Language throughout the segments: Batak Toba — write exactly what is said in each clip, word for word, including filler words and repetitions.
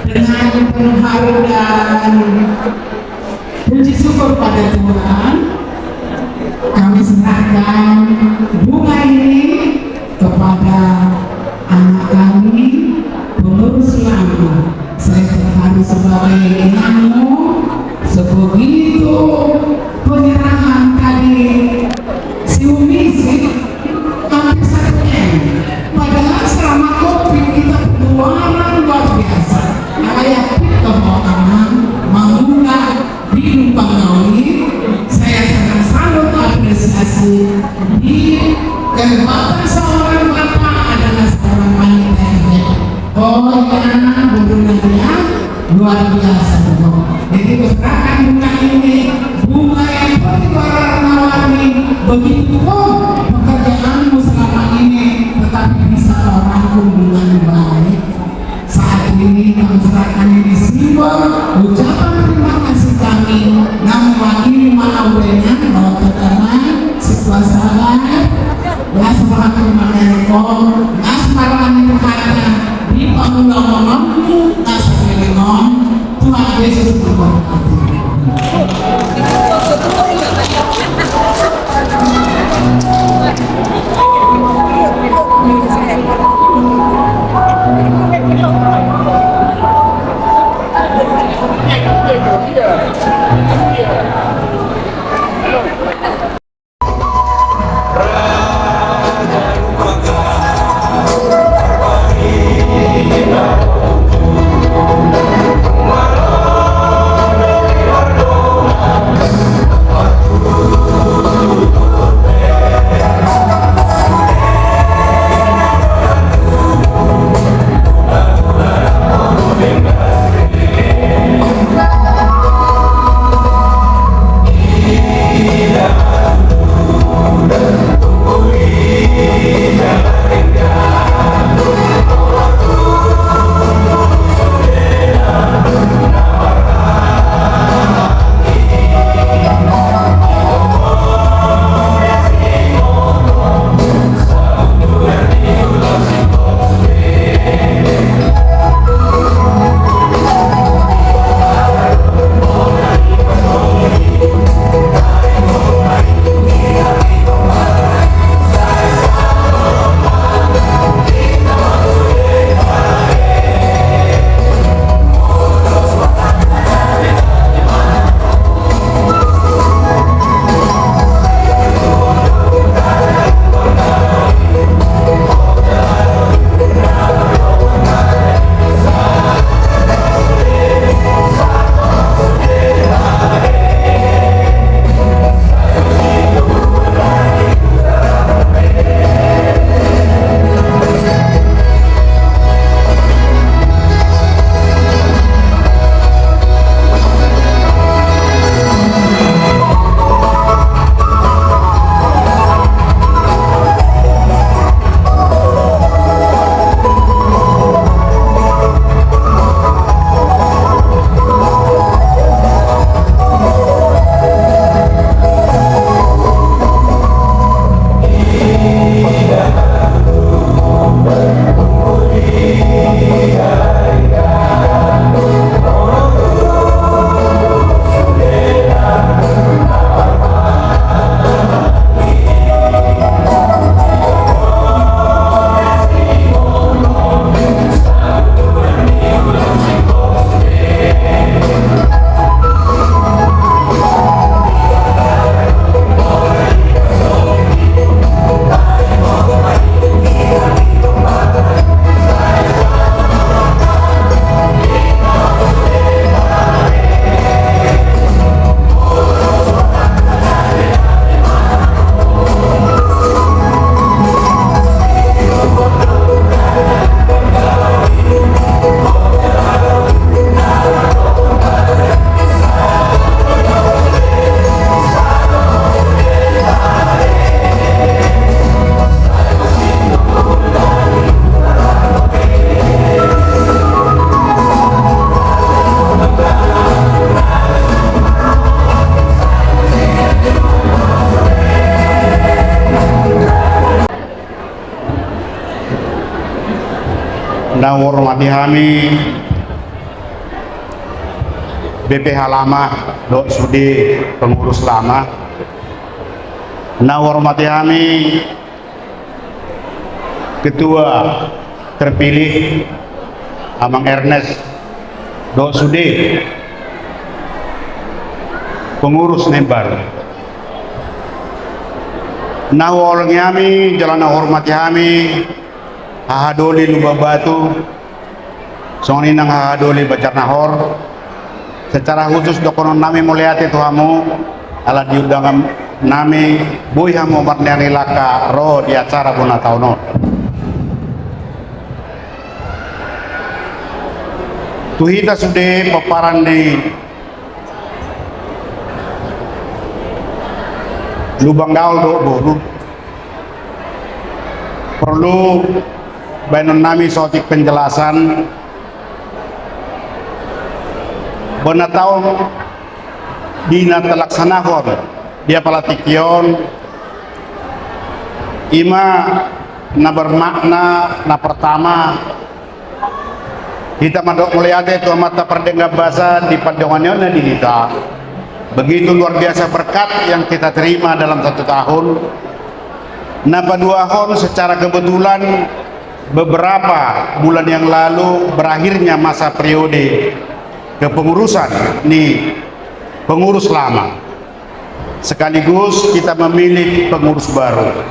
Dengan penuh haru dan puji syukur pada Tuhan, kami serahkan bunga ini kepada anak kami, pengurus lama. Saya terharu sebagai inangmu, sebegitu penyerahan tadi. Si Umi sih hampir satu M. Padahal selama covid kita pengeluaran luar biasa. Ala yapit kemotangan mangula di Lumban Ngawi, saya sangat salut apresiasi di kehebatan seorang bapak adalah seorang wanita yang hebat. Oh ya, betul ya. Luar biasa, Bro. Jadi, keserahkan bunga ini, bunga yang seperti Barat Nawani, begitu pun pekerjaanmu selama ini, tetapi bisa kau rangkum dengan baik. Saat ini kami serahkan ini simbol ucapan terima kasih kami, na mewakili mauliate, bahwa pertama, sebuah sahabat, las roha terima kasih, las roha terima kasih. Di pangulahononmu na sapiring on, Tuhan Yesus memberkati. Na huhormati hami B P H lama dohot sude pengurus lama. Na huhormati hami ketua terpilih Amang Ernest dohot sude pengurus na imbaru. Na huhaholongi hami jala na huhormati hami haha doli Lumban Batu, songon i nang haha doli Banjarnahor. Secara khusus dohonon nami mauliate tu hamu ala diundang nami, boi hamu marnilangka ro di acara bona taon on. Tu hita sude pomparan ni Lumban Gaol dohot boru, porlu baenon nami saotik penjelasan. Bona taon di na talaksanahon di apala tingki on, i ma na bermakna na pertama, hita mandok mauliate tu Amanta Pardenggan Basa di pandonganionna di hita. Begitu luar biasa berkat yang kita terima dalam satu tahun. Na paduahon, secara kebetulan beberapa bulan yang lalu berakhirnya masa periode kepengurusan ni pengurus lama, sekaligus kita memilih pengurus baru.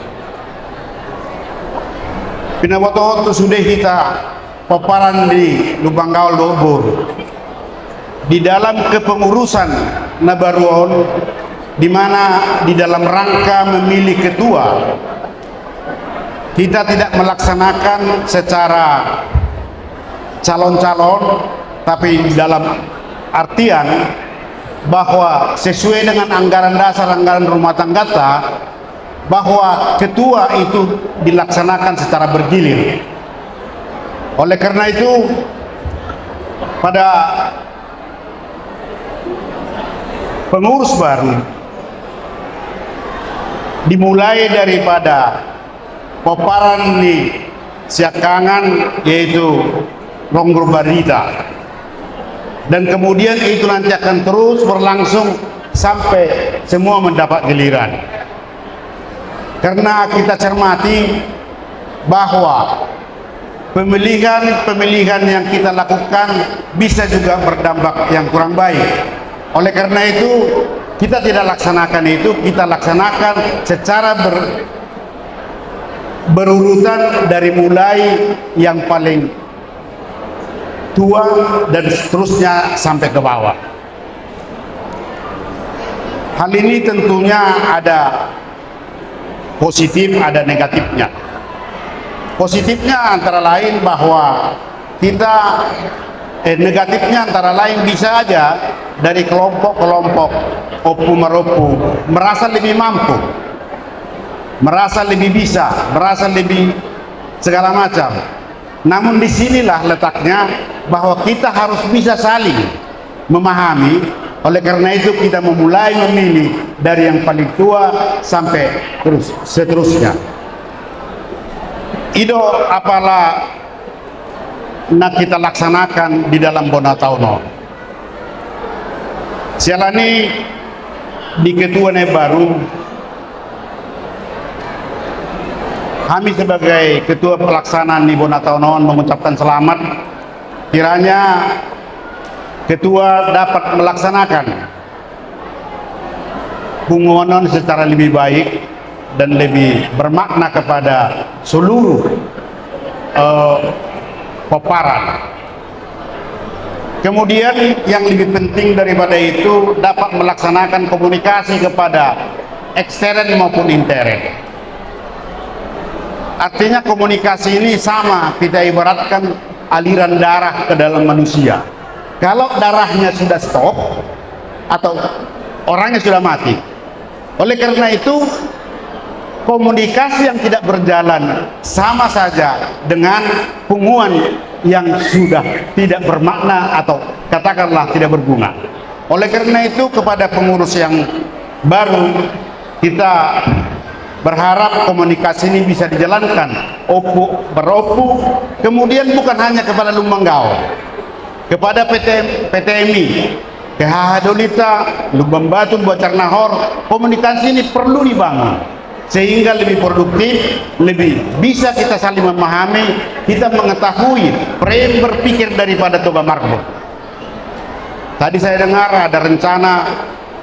Pinabotohon tu sude hita pomparan ni Lumban Gaol dohot boru, di dalam kepengurusan na baru on, di mana di dalam rangka memilih ketua, kita tidak melaksanakan secara calon-calon, tapi dalam artian bahwa sesuai dengan anggaran dasar anggaran rumah tanggata, bahwa ketua itu dilaksanakan secara bergilir. Oleh karena itu, pada pengurus baru, dimulai daripada pomparan ni siangkangan, yaitu Ronggur Barita. Dan kemudian itu nanti akan terus berlangsung sampai semua mendapat giliran. Karena kita cermati bahwa pemilihan-pemilihan yang kita lakukan bisa juga berdampak yang kurang baik. Oleh karena itu, kita tidak laksanakan itu, kita laksanakan secara ber-, berurutan dari mulai yang paling tua dan seterusnya sampai ke bawah. Hal ini tentunya ada positif, ada negatifnya. Positifnya antara lain bahwa kita, eh, negatifnya antara lain bisa aja dari kelompok-kelompok, ompu marompu, merasa lebih mampu, merasa lebih bisa, merasa lebih segala macam. Namun di sinilah letaknya bahwa kita harus bisa saling memahami. Oleh karena itu kita memulai memilih dari yang paling tua sampai terus seterusnya. I do apala na kita laksanakan di dalam bona taon on. Siala ni di ketua na baru, hami sebagai ketua pelaksana ni bona taon on mengucapkan selamat. Kiranya ketua dapat melaksanakan punguan on secara lebih baik dan lebih bermakna kepada seluruh, eh, pomparan. Kemudian yang lebih penting daripada itu, dapat melaksanakan komunikasi kepada ekstern maupun intern. Artinya komunikasi ini sama kita ibaratkan aliran darah ke dalam manusia. Kalau darahnya sudah stop atau orangnya sudah mati, oleh karena itu, komunikasi yang tidak berjalan sama saja dengan punguan yang sudah tidak bermakna atau katakanlah tidak berguna. Oleh karena itu, kepada pengurus yang baru, kita Berharap komunikasi ini bisa dijalankan ompu berompu, kemudian bukan hanya kepada Lumban Gaol, kepada P T M, P T M I, K H H Dolita, Lumban Batu, Bocarnahor, komunikasi ini perlu dibangun sehingga lebih produktif, lebih bisa kita saling memahami, kita mengetahui frame berpikir daripada Toba Marbun. Tadi saya dengar ada rencana,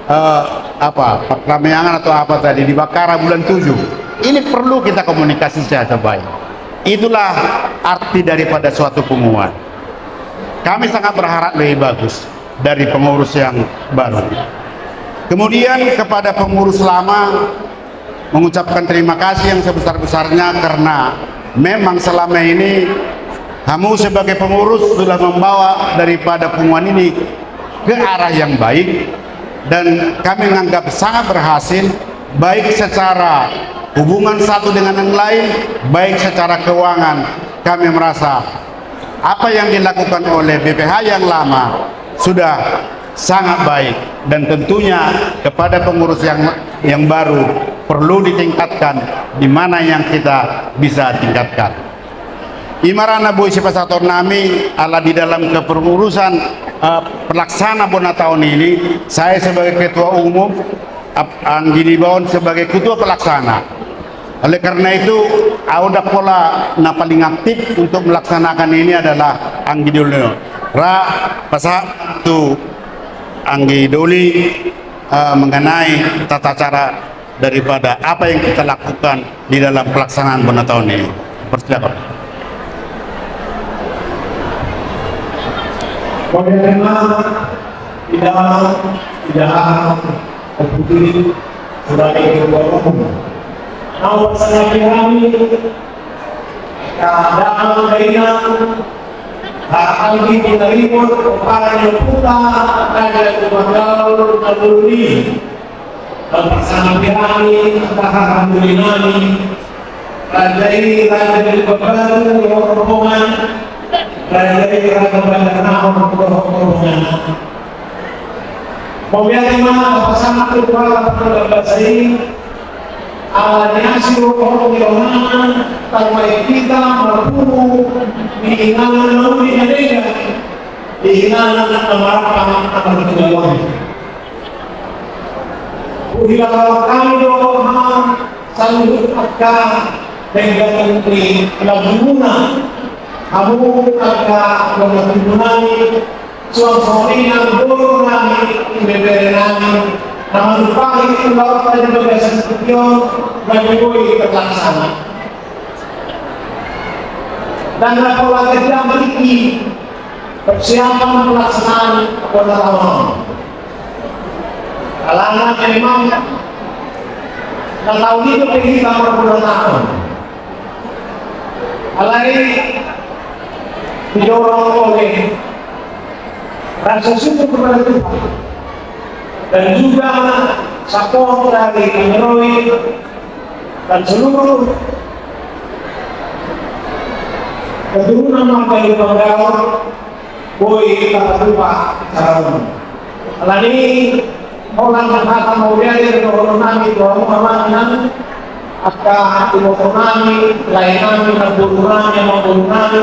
eh, apa, Pardameangan atau apa tadi di Bakara bulan tujuh. Ini perlu kita komunikasi secara baik. Itulah arti daripada suatu punguan. Kami sangat berharap lebih bagus dari pengurus yang baru. Kemudian kepada pengurus lama, mengucapkan terima kasih yang sebesar-besarnya karena memang selama ini kamu sebagai pengurus sudah membawa daripada punguan ini ke arah yang baik, dan kami menganggap sangat berhasil, baik secara hubungan satu dengan yang lain, baik secara keuangan. Kami merasa apa yang dilakukan oleh B P H yang lama sudah sangat baik, dan tentunya kepada pengurus yang yang baru perlu ditingkatkan di mana yang kita bisa tingkatkan. I ma ra na boi sipasahaton nami, ala di dalam kepengurusan, eh, pelaksana bona taon ini, saya sebagai ketua umum, ap-, anggi ni baon sebagai ketua pelaksana. Oleh karena itu, au ndang pola na paling aktif untuk melaksanakan ini adalah anggi doli on. Ra pasahat tu anggi doli, eh, mengenai tata cara daripada apa yang kita lakukan di dalam pelaksanaan bona taon ini. Persilakan. Mauliate ma di damang, di dalang, Ompu Diri, sebagai ketua umum. Nunga pasangapi hami, angka damang dainang, angka anggi pinaringot, pomparan ni ompunta, Raja Lumban Gaol na jolo i. Nunga pasangapi hami angka haha doli nami, raja i Raja Lumban Batu dohot rombongan, raja i Raja Banjarnahor dohot rombongan. Mauliate ma pasahat tu Tuhan Pardenggan Basa i, ala ni asi dohot ni rohana, tarbahen hita marpungu di inganan na uli na denggan, di inganan na marampang na martinaboan. Huhilala hami do ma saluhut angka denggan ni lambungmuna, hamu angka dongan tubu nami, suang songon i nang boru nami, ibebere nami, na manumpahi ulaonta di bagasan tingki on, na boi terlaksana. Ndang na pola ganjang tingki persiapan pelaksanaan bona taon on. Alana memang na taon i dope hita marbona taon. Alai didorong oleh rasa syukur kepada Tuhan dan juga support dari Ameroid dan seluruh keturunan marga Lumban Gaol, boi tarpatupa acara on. Alani i, holan hata mauliate dohonon nami tu hamu amang inang, angka iboto nami, lae nami, namboru nami, amangboru nami,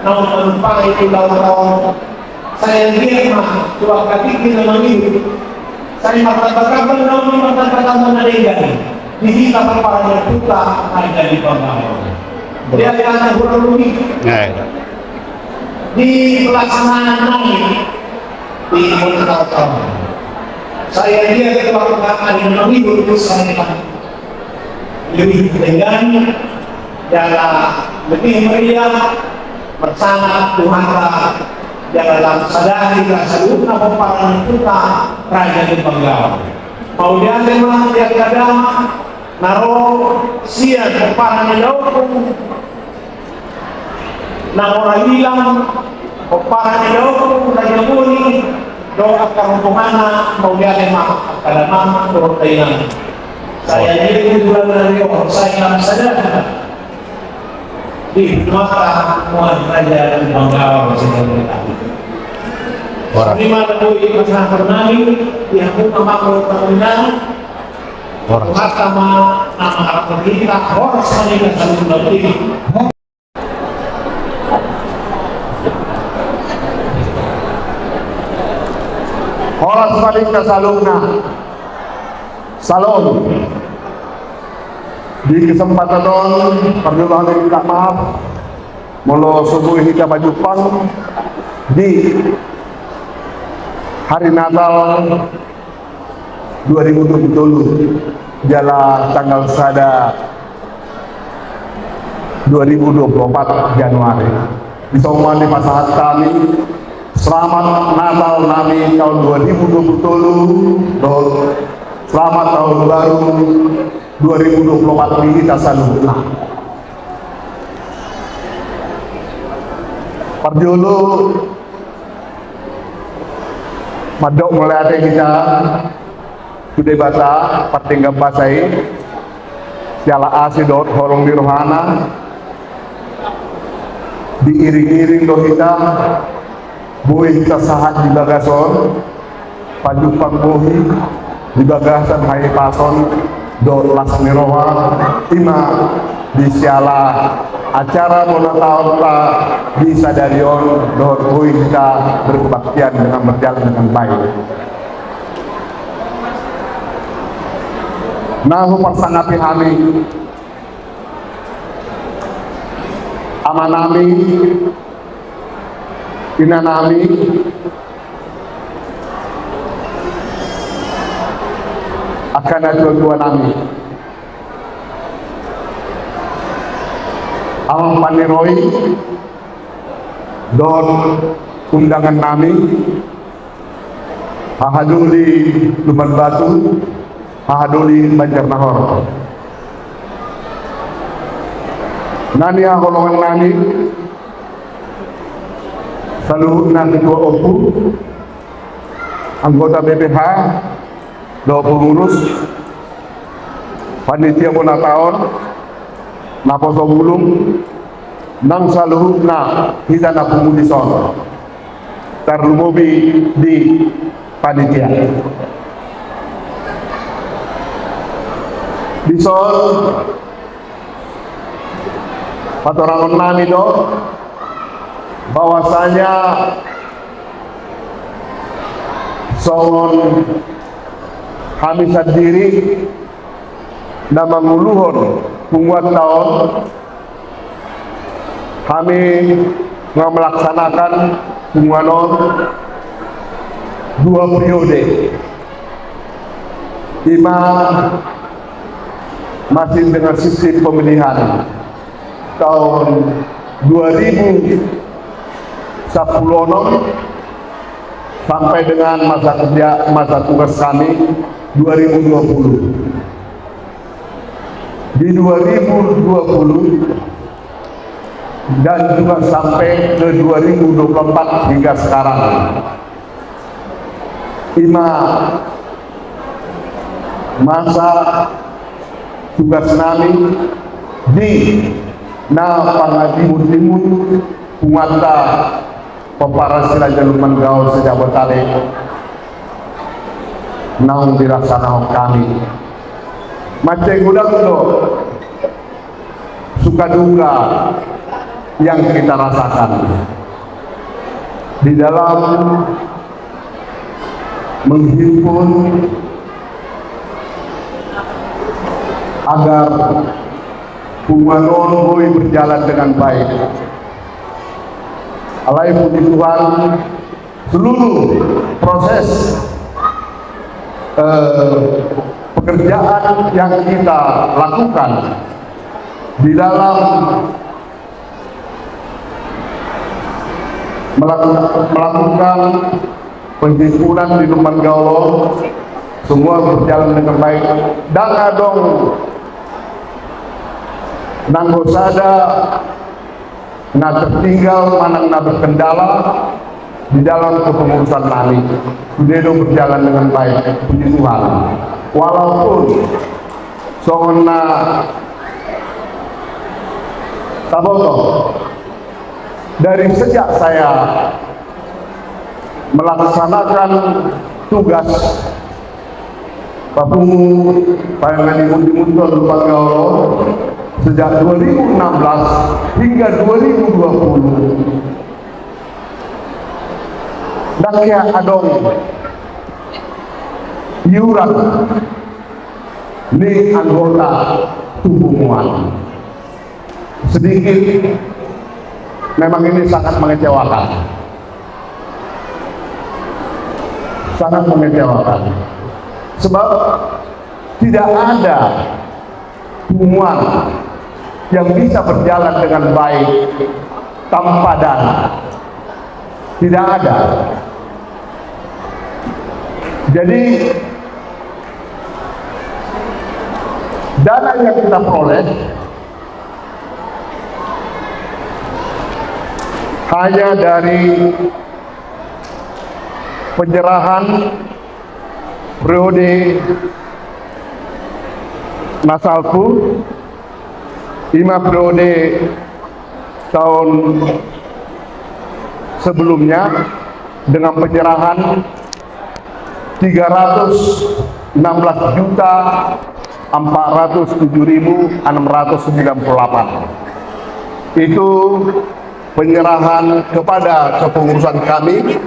naung manumpahi tu ulaonta on. Sai anggiat ma tu angka tingki na mangihut, sai martambatamba naung martambatamba na denggan di hita pomparan ni ompunta Raja Lumban Gaol. Di angka na hurang lobi di pelaksanaan nami di bona taon on. Sai anggiat tu angka na mangihut sai lebih denggan, jala lebih meriah, marsangat tu hata, jala lam sadari na saluhutna pomparan ni ompunta Raja Lumban Gaol. Mauliate ma di angka damang na ro sian pomparan ni daompung, na mora ilang, pomparan ni daompung Raja Boni dohot angka rombonganna, mauliate ma angka damang dohot dainang. Sai anggiat tu bulan na ro on sai lam sadari di huta muan Raja Lumban Gaol. Ora. Songon i ma na boi pasahaton nami di hamu amang dohot inang. Horas. Pertama, nama pemerintah, horas ma di hita saluhutna. Horas ma di hita saluhutna. Salom. Di kesempatan on, parjolo hami minta maaf molo so boi hita pajumpang di hari Natal dua ribu dua puluh tolu, jala tanggal sada dua ribu dua puluh empat Januari. Di son ma dipasahat hami selamat Natal nami taon dua ribu dua puluh tolu dohot selamat tahun baru dua ribu dua puluh empat di hita saluhutna. Parjolo, mandok mauliate hita tu Debata pardenggan basa i, siala asi dohot holong ni rohana, diiring-iring do hita, boi hita sahat di bagasan on, pajumpang bohi di bagasan hahipason dohot las ni roha, i ma di siala acara bona taonta di sadari on dohot boi hita berbaktian dengan berjalan dengan baik. Na huparsangapi hami, amanami, inanami, angka natuatua nami, amang paniroi dohot undangan nami, hahadoli Lumban Batu, hahadoli Banjarnahor. Na nihaholongan nami, saluhutna ketua ompu, anggota B P H, dohot pengurus, panitia bona taon, naposo bulung, nang saluhutna hita na pungu di son, tarlumobi di panitia. Di son, patorangon nami do bahwasanya songon hami sandiri na manguluhon punguanta on, hami nga melaksanakan punguan on dua periode. I ma masih dengan sistem pemilihan tahun dua ribu sepuluh sampai dengan masa kerja, masa tugas kami dua ribu dua puluh. Di dua ribu dua puluh dan juga sampai ke dua ribu dua puluh empat hingga sekarang. I ma masa tugas nami di na pangadimun-dimun punguanta Pomparan Si Raja Lumban Gaol se-Jabodetabek naung dilaksanahon hami. Mansai godang do suka duka yang kita rasakan di dalam menghimpun agar punguan on boi berjalan dengan baik. Alai puji Tuhan, seluruh proses, eh, pekerjaan yang kita lakukan di dalam melaku-, melakukan penghimpunan di Lumban Gaol on, semua berjalan dengan baik. Ndang adong nanggo sada na tertinggal manang na berkendala di dalam kepengurusan nami. Sude do berjalan dengan baik, puji Tuhan. Walaupun songon na taboto, dari sejak saya melaksanakan tugas Papungu pangan imut-imut on, Bang, ya Allah, sejak dua ribu enam belas hingga dua ribu dua puluh, ndang hea adong iuran ni anggota tu punguan. Sedikit. Memang ini sangat mengecewakan. Sangat mengecewakan. Sebab tidak ada punguan yang bisa berjalan dengan baik tanpa dana. Tidak ada. Jadi, dana yang kita peroleh hanya dari penyerahan periode na salpu, ima periode tahun sebelumnya, dengan penyerahan tiga ratus enam belas juta empat ratus tujuh ribu enam ratus sembilan puluh delapan. Itu penyerahan kepada kepengurusan kami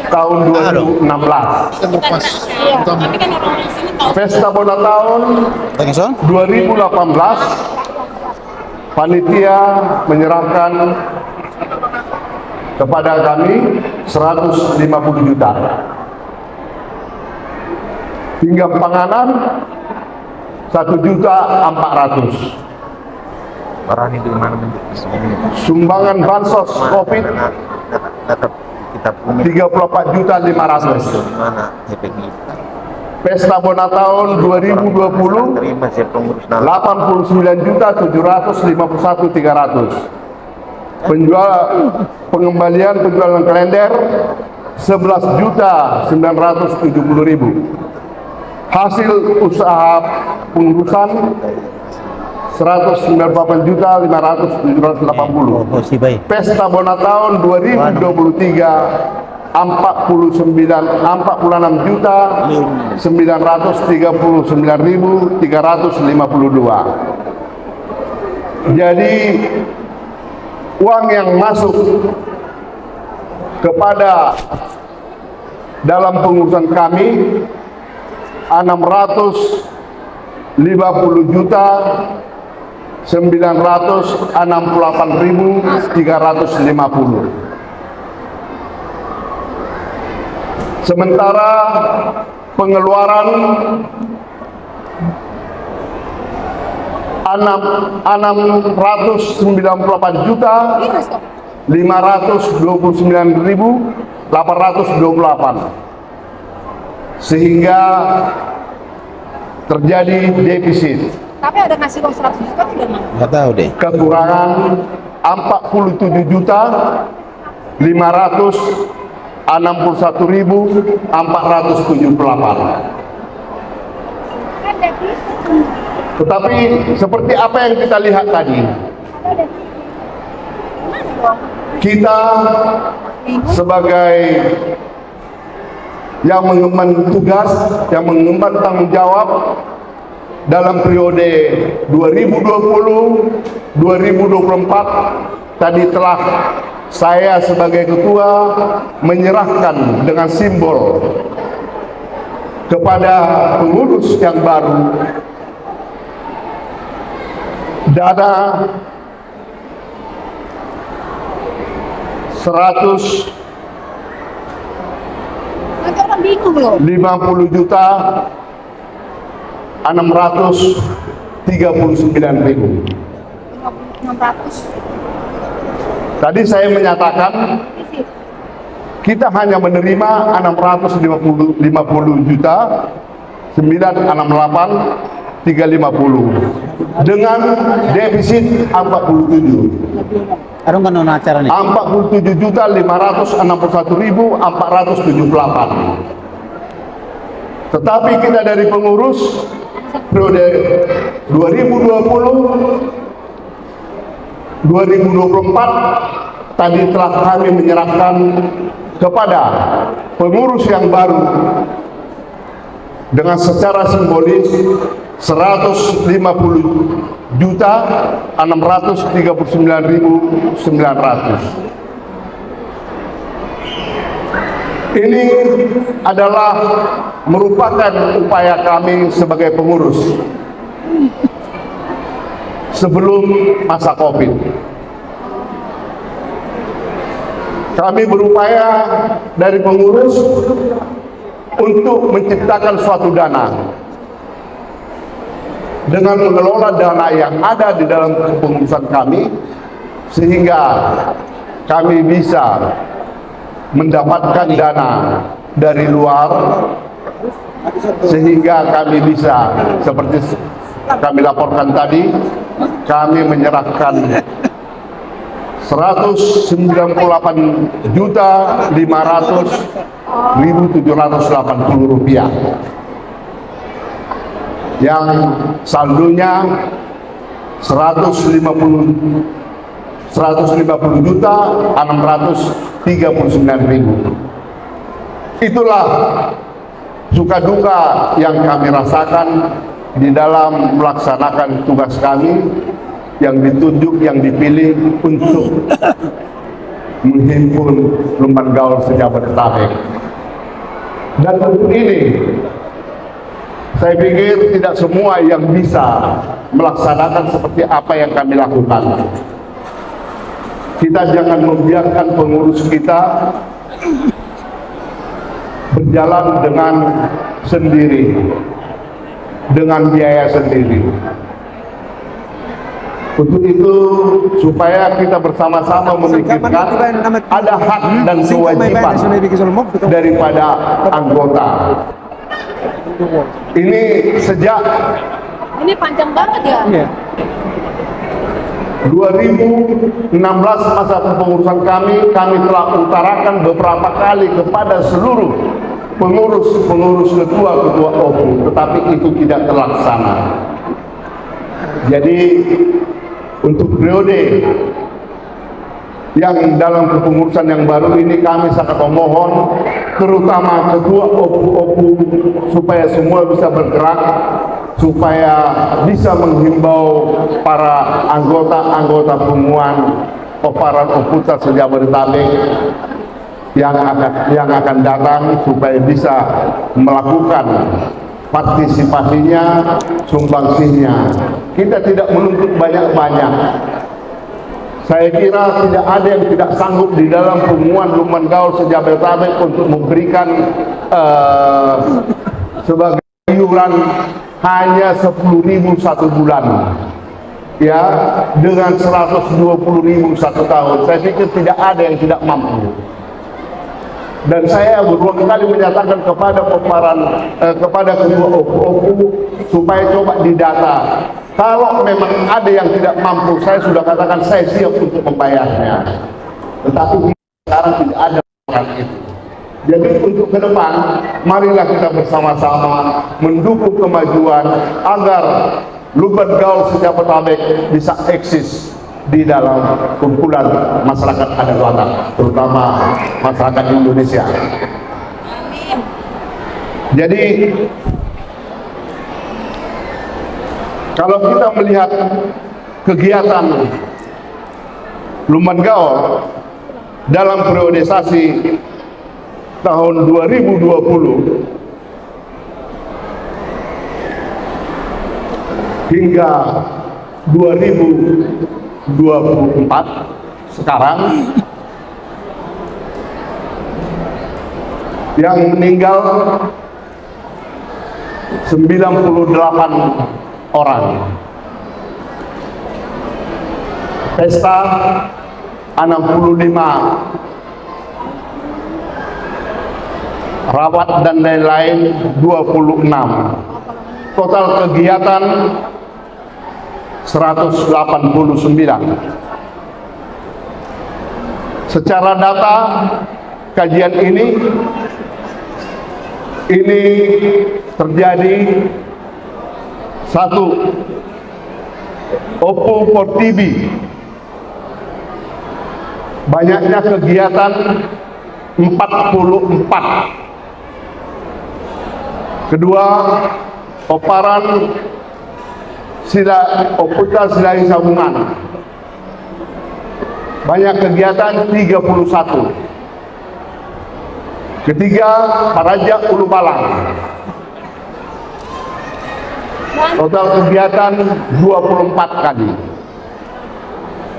tahun dua ribu enam belas. Pesta bona taon dua ribu delapan belas, panitia menyerahkan kepada kami seratus lima puluh juta. Pinggan panganan satu juta empat ratus. Barani di mana menjadi semuanya. Sumbangan bansos Covid tiga puluh empat juta lima ratus. Pesta bona taon dua ribu dua puluh, delapan puluh sembilan juta tujuh ratus lima puluh satu tiga ratus. Penjual, pengembalian penjualan kalender sebelas juta sembilan ratus tujuh puluh ribu. Hasil usaha pengurusan seratus sembilan puluh delapan juta lima ratus tujuh ratus delapan puluh. Pesta bona taon dua ribu dua puluh tiga, empat puluh sembilan, empat puluh enam juta sembilan ratus tiga puluh sembilan ribu tiga ratus lima puluh dua. Jadi, uang yang masuk kepada dalam pengurusan kami enam ratus lima puluh juta sembilan ratus enam puluh delapan ribu tiga ratus lima puluh. Sementara pengeluaran enam, enam ratus sembilan puluh delapan juta lima ratus dua puluh sembilan ribu delapan ratus dua puluh delapan. Sehingga terjadi defisit. Tapi ada ngasih uang seratus juta tidak, Bang? Nggak tahu deh. Kekurangan empat puluh tujuh juta lima ratus enam puluh satu ribu empat ratus tujuh puluh delapan. Tetapi seperti apa yang kita lihat tadi, kita sebagai yang mengemban tugas, yang mengemban tanggung jawab dalam periode dua ribu dua puluh, dua ribu dua puluh empat, tadi telah saya sebagai ketua menyerahkan dengan simbol kepada pengurus yang baru dana seratus lima puluh juta enam ratus tiga puluh sembilan ribu. Tadi saya menyatakan kita hanya menerima enam ratus lima puluh, lima puluh juta sembilan enam delapan tiga lima puluh, dengan defisit empat puluh tujuh. Empat puluh tujuh juta lima ratus enam puluh satu ribu empat ratus tujuh puluh delapan. Tetapi kita dari pengurus periode dua ribu dua puluh, dua ribu dua puluh empat tadi telah kami menyerahkan kepada pengurus yang baru dengan secara simbolis seratus lima puluh juta enam ratus tiga puluh sembilan ribu sembilan ratus. Ini adalah merupakan upaya kami sebagai pengurus sebelum masa covid. Kami berupaya dari pengurus untuk menciptakan suatu dana dengan mengelola dana yang ada di dalam kepengurusan kami, sehingga kami bisa mendapatkan dana dari luar, sehingga kami bisa, seperti kami laporkan tadi, kami menyerahkan seratus sembilan puluh delapan juta lima ratus ribu tujuh ratus delapan puluh rupiah, yang saldonya seratus lima puluh, seratus lima puluh juta enam ratus tiga puluh sembilan ribu. Itulah suka duka yang kami rasakan di dalam melaksanakan tugas kami yang ditunjuk, yang dipilih untuk menghimpun Lumban Gaul se-Jabodetabek. Dan untuk ini, saya pikir tidak semua yang bisa melaksanakan seperti apa yang kami lakukan. Kita jangan membiarkan pengurus kita berjalan dengan sendiri, dengan biaya sendiri. Untuk itu, supaya kita bersama-sama memikirkan, ada hak dan kewajiban daripada anggota. Ini sejak, ini panjang banget ya. Iya. Dua ribu enam belas, masa kepengurusan kami, kami telah utarakan beberapa kali kepada seluruh pengurus, pengurus, ketua, ketua OPU, tetapi itu tidak terlaksana. Jadi, untuk periode yang dalam kepengurusan yang baru ini, kami sangat memohon, terutama ketua OPU-OPU, supaya semua bisa bergerak, supaya bisa menghimbau para anggota-anggota punguan pomparan OPU-ta se-Jabodetabek yang akan, yang akan datang, supaya bisa melakukan partisipasinya, sumbangsihnya. Kita tidak menuntut banyak-banyak. Saya kira tidak ada yang tidak sanggup di dalam punguan Lumban Gaul se-Jabodetabek untuk memberikan, eh, sebagai iuran hanya sepuluh ribu satu bulan, ya, dengan seratus dua puluh ribu satu tahun. Saya pikir tidak ada yang tidak mampu. Dan saya berulang kali menyatakan kepada pomparan, eh, kepada ketua OPU-OPU, supaya coba didata. Kalau memang ada yang tidak mampu, saya sudah katakan saya siap untuk membayarnya. Tetapi sekarang tidak ada orang itu. Jadi, untuk ke depan, marilah kita bersama-sama mendukung kemajuan agar Lumban Gaul se-Jabodetabek bisa eksis di dalam kumpulan masyarakat adat Batak, terutama masyarakat Indonesia. Jadi, kalau kita melihat kegiatan Lumban Gaul dalam periodisasi tahun dua ribu dua puluh hingga dua ribu dua puluh empat sekarang, yang meninggal sembilan puluh delapan orang. Pesta enam puluh lima, rawat dan lain-lain dua puluh enam. Total kegiatan seratus delapan puluh sembilan. Secara data kajian ini, ini terjadi, satu, OPU Portibi, banyaknya kegiatan empat puluh empat. Kedua, pomparan Sida-, Ompunta Silahisabungan. Banyak kegiatan, tiga puluh satu. Ketiga, Peraja Ulubalang. Total kegiatan dua puluh empat kali.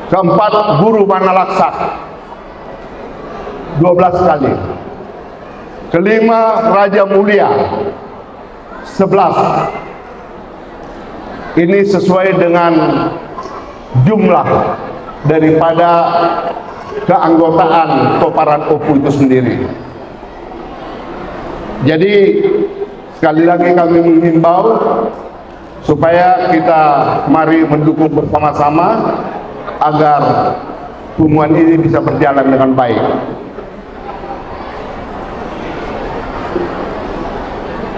Keempat, Guru Manalaksak, dua belas kali. Kelima, Raja Mulia, sebelas. Ini sesuai dengan jumlah daripada keanggotaan pomparan Ompu itu sendiri. Jadi, sekali lagi kami menghimbau supaya kita mari mendukung bersama-sama agar punguan ini bisa berjalan dengan baik.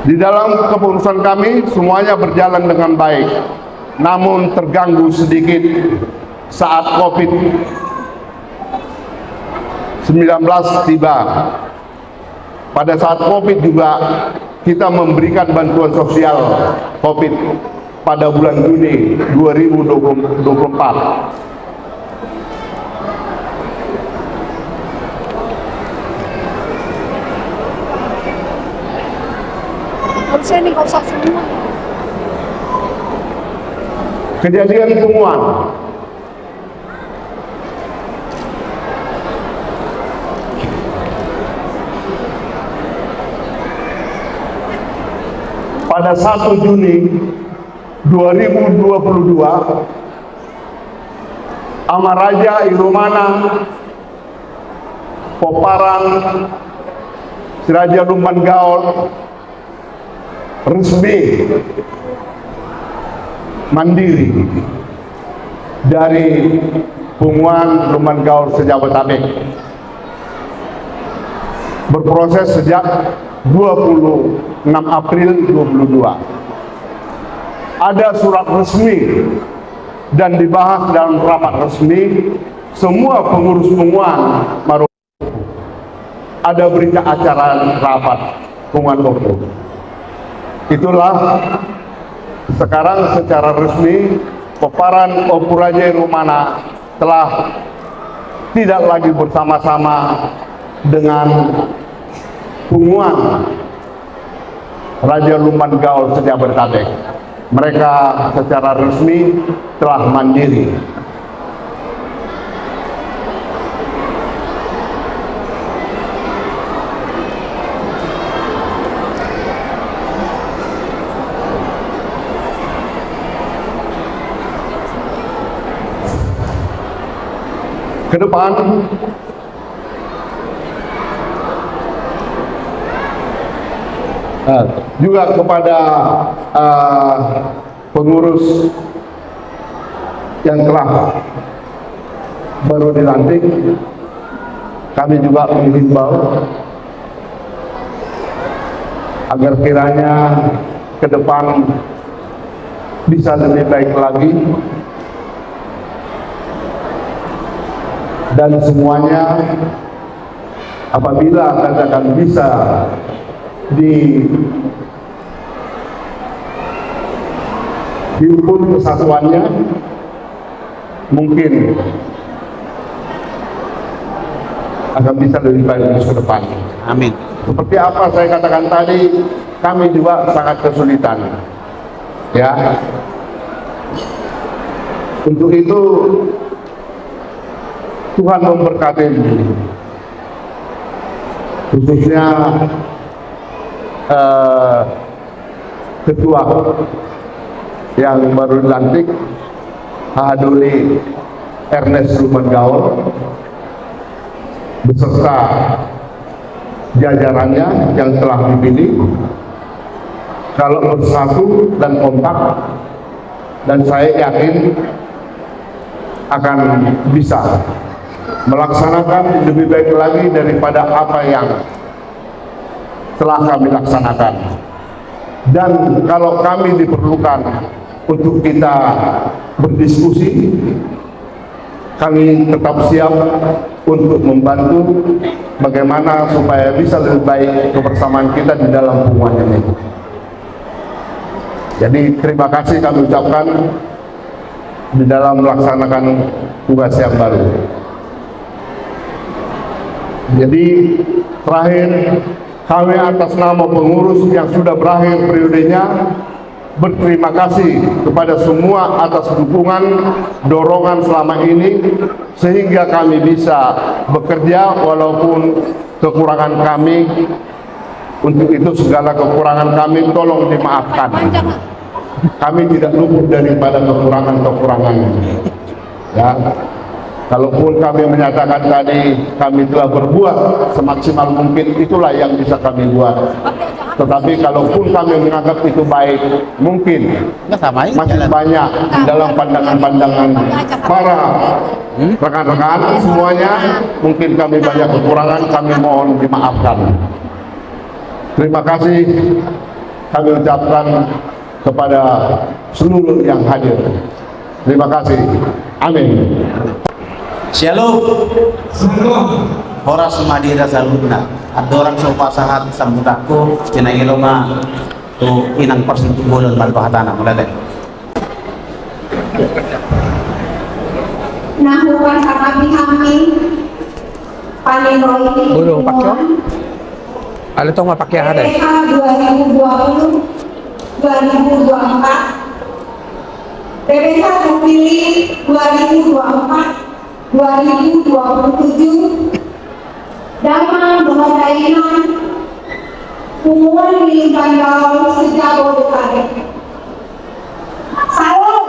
Di dalam kepengurusan kami, semuanya berjalan dengan baik, namun terganggu sedikit saat covid sembilan belas tiba. Pada saat covid juga, kita memberikan bantuan sosial covid pada bulan Juni dua ribu dua puluh empat. Kejadian punguan. Pada satu Juni dua ribu dua puluh dua, Amaraja i Rumana, pomparan Si Raja Lumban Gaol, resmi mandiri dari punguan Lumban Gaol se-Jabodetabek. Berproses sejak dua puluh enam April dua puluh dua. Ada surat resmi dan dibahas dalam rapat resmi semua pengurus punguan. Ada berita acara rapat punguan Ompu. Itulah, sekarang secara resmi pomparan Ompu Raja i Rumana telah tidak lagi bersama-sama dengan punguan Raja Lumban Gaol se-Jabodetabek. Mereka secara resmi telah mandiri. Ke depan, eh, juga kepada, eh, pengurus yang telah baru dilantik, kami juga menghimbau agar kiranya ke depan bisa lebih baik lagi, dan semuanya, apabila katakan bisa di, diukur kesatuannya, mungkin akan bisa lebih baik ke depan. Amin. Seperti apa saya katakan tadi, kami juga sangat kesulitan. Ya. Untuk itu, Tuhan memberkati, khususnya, eh, ketua yang baru dilantik, Hahadoli Ernest Lumban Gaol, beserta jajarannya yang telah dipilih, kalau bersatu dan kompak, dan saya yakin akan bisa melaksanakan lebih baik lagi daripada apa yang telah kami laksanakan. Dan kalau kami diperlukan untuk kita berdiskusi, kami tetap siap untuk membantu bagaimana supaya bisa lebih baik kebersamaan kita di dalam punguan ini. Jadi, terima kasih kami ucapkan di dalam melaksanakan tugas yang baru. Jadi, terakhir, kami atas nama pengurus yang sudah berakhir periodenya, berterima kasih kepada semua atas dukungan, dorongan selama ini, sehingga kami bisa bekerja walaupun kekurangan kami. Untuk itu, segala kekurangan kami tolong dimaafkan. Kami tidak luput daripada kekurangan-kekurangan. Ya, kalaupun kami menyatakan tadi kami telah berbuat semaksimal mungkin, itulah yang bisa kami buat. Tetapi kalaupun kami menganggap itu baik, mungkin masih banyak di dalam pandangan-pandangan para rekan-rekan semuanya, mungkin kami banyak kekurangan, kami mohon dimaafkan. Terima kasih kami ucapkan kepada seluruh yang hadir. Terima kasih. Amin. Syalom. Horas ma di hita saluhutna. Andorang so hupasahat sambutanku, pinangido ma tu inang parsitubulan marga hatana mulai. Nah, bukan sama pihak nih. Paling Roy. Boleh pakai? Ada tong ma pakai ada. P P H dua ribu dua puluh, dua ribu dua puluh empat. P P H terpilih dua ribu dua puluh empat, dua ribu dua puluh tujuh. Damang dohot dainang, punguan Ilimbandaol se-Jabodetabek. Salam.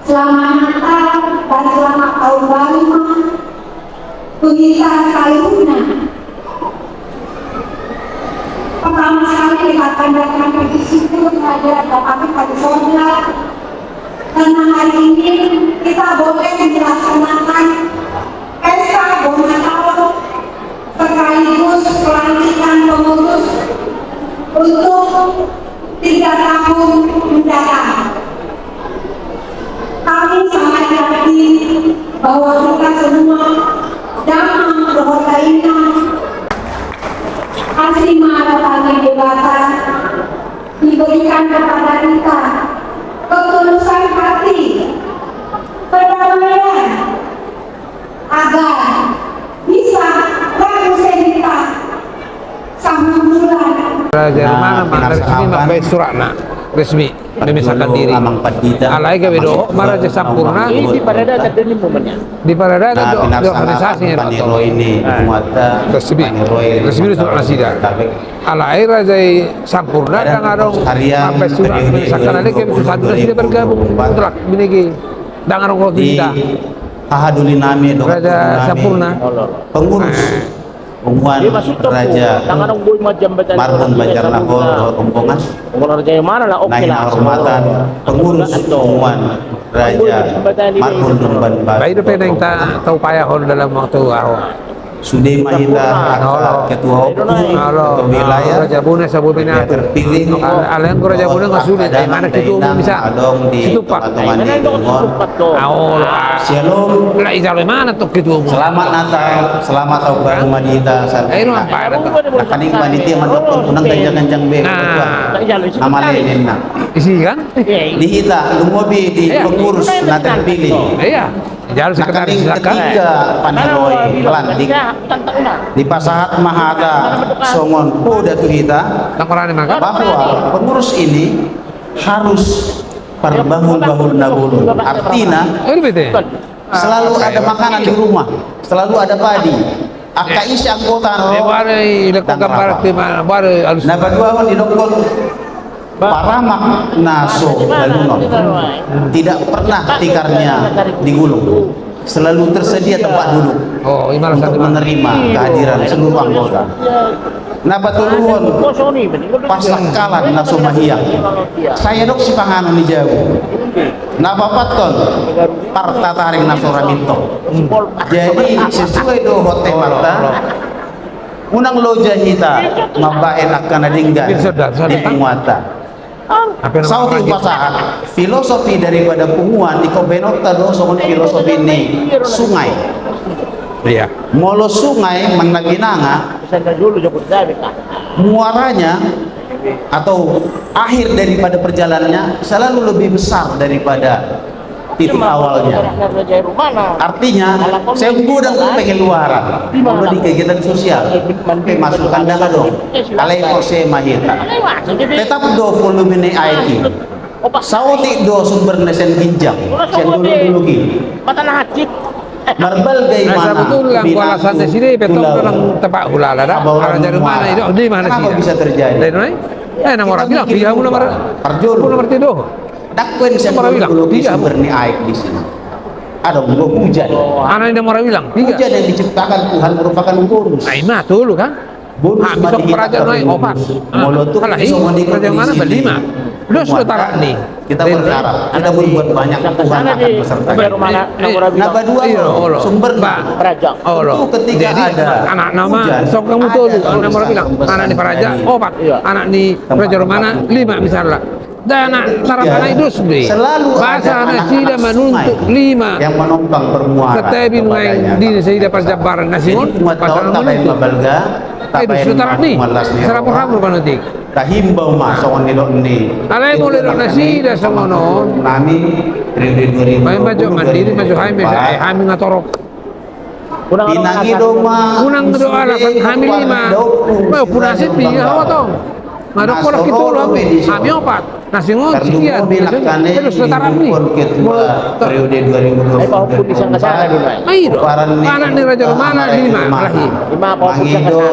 Selamat Natal dan selamat Tahun Baru ma tu hita saluhutna. Pertama sekali kita panjatkan puji syukur kehadirat Bapa kita di sorga, karena hari ini kita boleh melaksanakan pesta Bona Natal sekaligus pelantikan pengurus untuk tiga tahun mendatang. Kami sangat yakin bahwa kita semua damang dohot dainang, asi ma roha ni Debata, diberikan kepada kita ketulusan hati, kedamaian, agar bisa rap muse hita sahundulan. Raja na, Mana ma pinarsahakan resmi, mambaen suratna resmi, memisahkan diri. Amang Pandita. Alai gabe dohot ma Raja Sampunna. Di paradaton do, di organisasi ni do. Resmi, resmi do surat nasida. Alai Raja Sampunna ndang adong mambaen surat memisahkan, alai gabe tu sadun nasida bergabung mutlak binege. Ndang adong roti hita. Hahadoli nami, Raja Sampunna, pengurus punguan Raja Marbun Banjar Nahor dohot rombongan. Na hinahormatan pengurus punguan Raja Marbun Lumban Baru. Baik, dope naeng taupayahon dalam waktu aho. Sude ma hita angka ketua ompu, ketua wilayah, Raja Bona, Raja Bona terpilih. Alai anggo Raja Bona nga sude, mana ketua umum bisa? Adong di tongatonga ni punguan. Shalom. Selamat Natal, selamat Tahun Baru ma di hita saluhutna. Nangkaning panitia mandokkon unang ganjang-ganjang be, ketua. Nama le ninna. Isi kan? Di hita, lumobi di pengurus na terpilih. Nangkaning ketika paneroy pelantik, dipasahat ma hata songon poda tu hita bahwa pengurus ini harus parbahul-bahul na bolon. Artina, selalu ada makanan di rumah, selalu ada padi. Angka isi anggota na ro. Na paduahon didokkon paramak na so balungon, tidak pernah tikarnya digulung, selalu tersedia tempat duduk untuk menerima kehadiran seluruh anggota. Na patoluhon parsangkalan na so mahiang, sai adong sipanganon ni jabu. Na paopathon partataring na so ra mintong. Jadi sesuai dohot temanta, unang loja hita mambahen angka na denggan di punguanta. Saut i hupasahat, filosofi daripada punguan ingkon bahenonta do songon filosofi ni sungai. Molo sungai manang binanga, muaranya atau akhir daripada perjalanannya selalu lebih besar daripada titik awalnya. Artinya, saya godang pengeluaran, molo di kegiatan sosial, pemasukan ndang adong, alai porsea ma hita. Tetap do volume ni aek i. Saotik do sumberna sian ginjang, sian dolok-dolok i. Marbalga imana, binatang tu laut. Kenapa bisa terjadi? Ndang pola bilang, piga muna mar-, parjolo. Muna martinodohon. Ndang pola bilang, dolok-dolok i piga sumber ni aek di sini. Adong do hujan. Anak ni ndang pola bilang, piga. Hujan yang diciptakan Tuhan merupakan bonus. Ai ma tolu kan? Bonus. Habis ma di hita, opat. Molo tu songon i, raja mana? Lima. Dos do tarakna. Kita berharap, kita berbuat banyak, Tuhan akan beserta kita. Na padua, sumber ni aek. Olo. Ketika ada anak ni raja, anak ni raja opat. Anak ni raja mana? Lima misalna. Ndang na tarpanahi dos be. Selalu ada anak-anak sungai yang menompang permuara kepadanya. Selalu ada anak-anak sungai. Satabi nuaeng di nasida parjambaran na songon on. Jadi, buat kawan-kawan, tabaen ma balga, tabaen ma las ni roha. Tahimbau ma songon nidok ni. Alai molo didok nasida songon on, baen ma jo mandiri ma jo hami, hami nga torop. Unang do alasan hami lima. Unang do alasan hami lima. Ba punasi piga ho tong. Nga adong pola hita tolu, hami opat. Na songon sian, terus setarap ni. Periode dua ribu dua puluh dua ribu dua puluh empat. Ai do. Anak ni raja mana? Lima.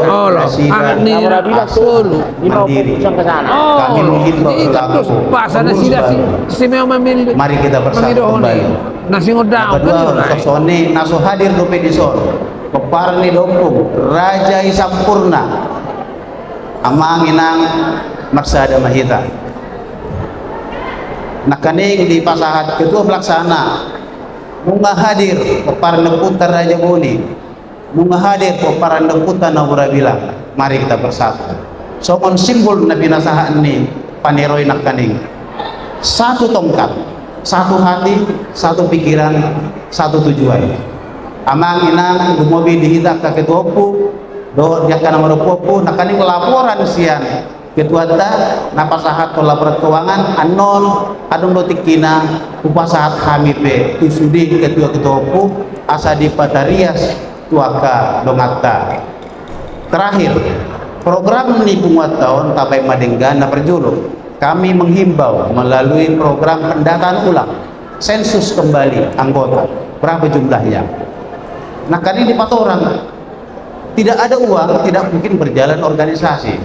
Olo. Anak ni raja tolu. Mandiri. Olo. Jadi terus bahasa nasida si, si Meo mamilih. Mari kita bersatu kembali. Na songon on, songon i na so hadir dope dison, pomparan ni da ompung, Raja i Sampurna. Amang inang, marsada ma hita. Nangkaning dipasahat ketua pelaksana, nunga hadir pomparan ni ompunta Raja Boni. Nunga hadir pomparan ni ompunta na Murabilang, mari kita bersatu. Songon simbol na pinasahat ni panero i nangkaning. Satu tongkat, satu hati, satu pikiran, satu tujuan. Amang inang, lumobi di hita angka ketua ompu dohot di angka na marompu-ompu, nangkaning laporan sian ketuanta na pasahathon laporan keuangan, annon adong do tingkina hupasahat hami pe tu sude ketua-ketua ompu asa dipatarias tu angka donganta. Terakhir, program ni punguanta on tabaen ma denggan. Na parjolo, kami menghimbau melalui program pendataan ulang, sensus kembali anggota, berapa jumlahnya. Nangkaning dipatorang, tidak ada uang, tidak mungkin berjalan organisasi.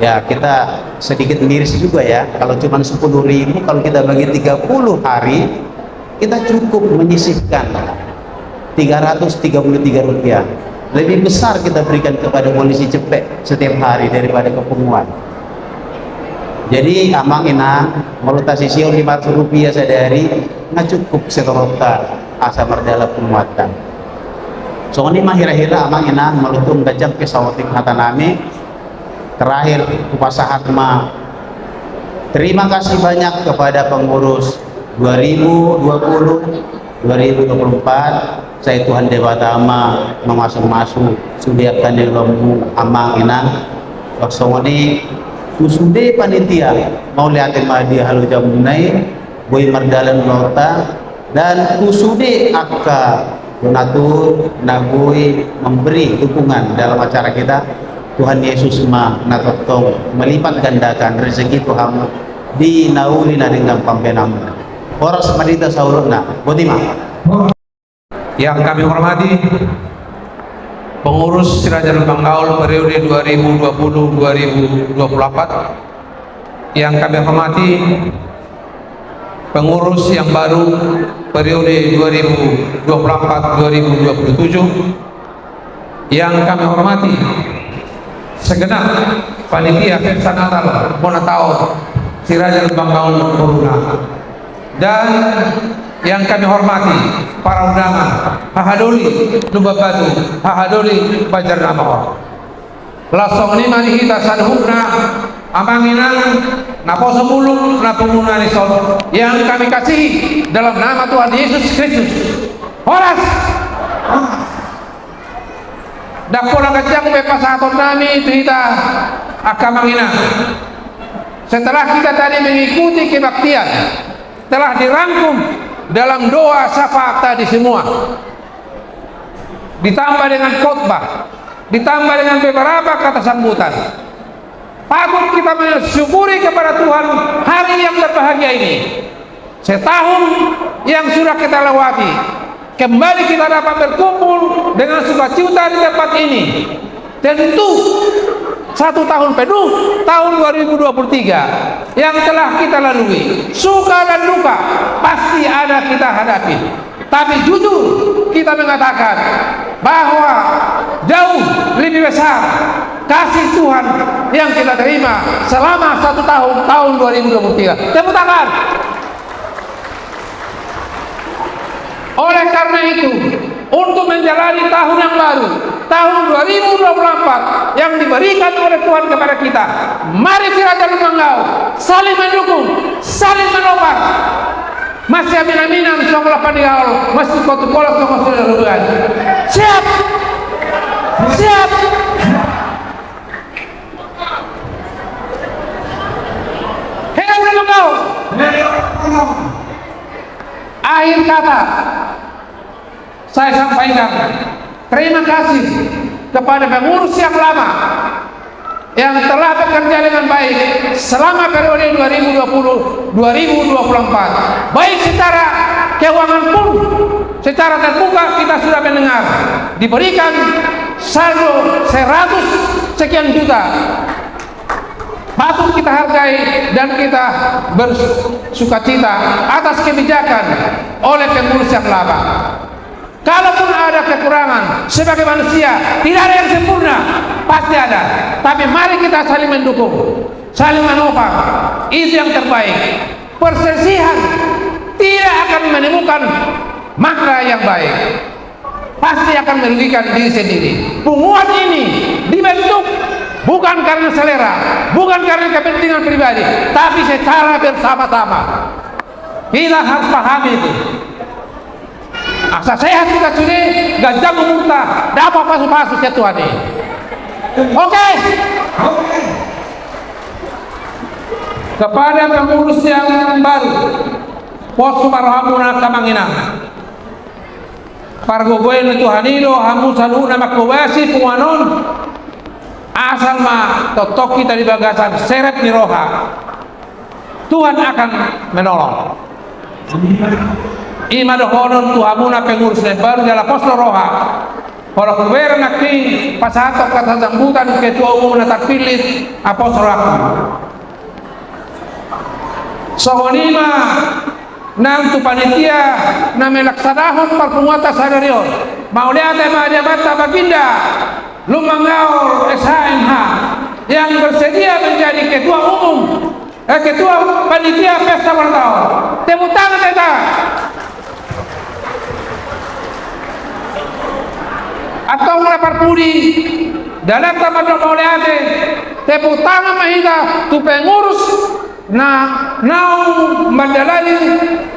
Ya, kita sedikit miris juga ya, kalau cuma sepuluh ribu, kalau kita bagi tiga puluh hari, kita cukup menyisihkan tiga ratus tiga puluh tiga rupiah. Lebih besar kita berikan kepada polisi cepek setiap hari daripada kepunguan. Jadi, amang inang, molo tasisihon lima ratus rupiah sadari, nga cukup setorop ta asa mardalan punguanta. Songon i ma hira-hira, amang inang, molo tung dang jampe saotik hata nami, terakhir hupasahat ma terima kasih banyak kepada pengurus dua ribu dua puluh, dua ribu dua puluh empat, sai Tuhan Debata ma mamasu-masu sude angka na niluluanmu, amang inang. Songon i tu sude panitia, mauliate ma di halojamuna i, boi mardalan ulaonta. Dan tu sude angka donatur na boi memberi dukungan dalam acara kita, Tuhan Yesus ma na tongtong melipat gandakan rezeki tu hamu di na uli na denggan pambahenanmu. Horas ma di hita saluhutna. Boti ma. Yang kami hormati pengurus Si Raja Lumban Gaol periode dua ribu dua puluh dua ribu dua puluh empat, yang kami hormati pengurus yang baru periode dua ribu dua puluh empat dua ribu dua puluh tujuh, yang kami hormati segenap panitia Pesta Natal bona taon Si Raja Lumban Gaol Boruna, dan yang kami hormati para undangan, hahadoli Lumban Batu, hahadoli Banjar Namaon. Laos songon i ma di hita saluhutna, amang inang, naposo mulak na punguan i son, yang kami kasihi dalam nama Tuhan Yesus Kristus. Horas! Ndang pola ganjang be pasahaton nami tu hita Angka amang inang, setelah kita tadi mengikuti kebaktian, telah dirangkum dalam doa syafaat tadi semua, ditambah dengan khotbah, ditambah dengan beberapa kata sambutan. Patut kita mensyukuri kepada Tuhan hari yang berbahagia ini. Setahun yang sudah kita lewati, kembali kita dapat berkumpul dengan sukacita di tempat ini. Tentu, satu tahun penuh, tahun dua ribu dua puluh tiga, yang telah kita lalui, suka dan duka, pasti ada kita hadapi. Tapi jujur kita mengatakan bahwa jauh lebih besar kasih Tuhan yang kita terima selama satu tahun, tahun dua ribu dua puluh tiga. Tepuk tangan. Oleh karena itu, untuk menjalani tahun yang baru, tahun dua ribu dua puluh empat yang diberikan oleh Tuhan kepada kita, mari Kirajaan Lumban Gaol saling mendukung, saling menopang. Masiaminaminan songon lapan ni gaol, masitopotopot songon sidarodoan. Siap? Siap? Hei, Lumban Gaol. Akhir kata, saya sampaikan terima kasih kepada pengurus yang lama yang telah bekerja dengan baik selama periode dua ribu dua puluh, dua ribu dua puluh empat. Baik secara keuangan pun, secara terbuka kita sudah mendengar diberikan saldo seratus sekian juta. Patut kita hargai dan kita bersukacita atas kebijakan oleh pengurus yang lama. Kalaupun ada kekurangan, sebagai manusia tidak ada yang sempurna, pasti ada. Tapi mari kita saling mendukung, saling menopang. Itu yang terbaik. Perselisihan tidak akan menimbulkan makna yang baik. Pasti akan merugikan diri sendiri. Punguan ini dibentuk bukan karena selera, bukan karena kepentingan pribadi, tapi secara bersama-sama. Kita harus pahami itu. Asa sehat kita sude, ganjang umurta, dapat pasu-pasu sian Tuhan i. Oke. Kepada pengurus yang baru, pos ma rohamuna, angka amang inang. Pargogoion ni Tuhan i do hamu saluhutna manghobasi punguan on. Asal ma tongtong hita di bagasan serep ni roha, Tuhan akan menolong. I ma dohonon tu hamuna pengurus na imbaru jala pos do roha. Holan hubereng nangkin pasahathon hata sambutan ketua umum na tarpilih, a, pos rohangku. Songon i ma nang tu panitia na melaksanahon parpunguanta sadari on. Mauliate ma di amanta Baginda Lumban Gaol S H M H yang bersedia menjadi ketua umum, eh, ketua panitia pesta ulang tahun. Tepuk tangan, tepuk tangan. Antong na parpudi, dalanta mandok mauliate, tepuk tangan ma hita tu pengurus na naung mandalani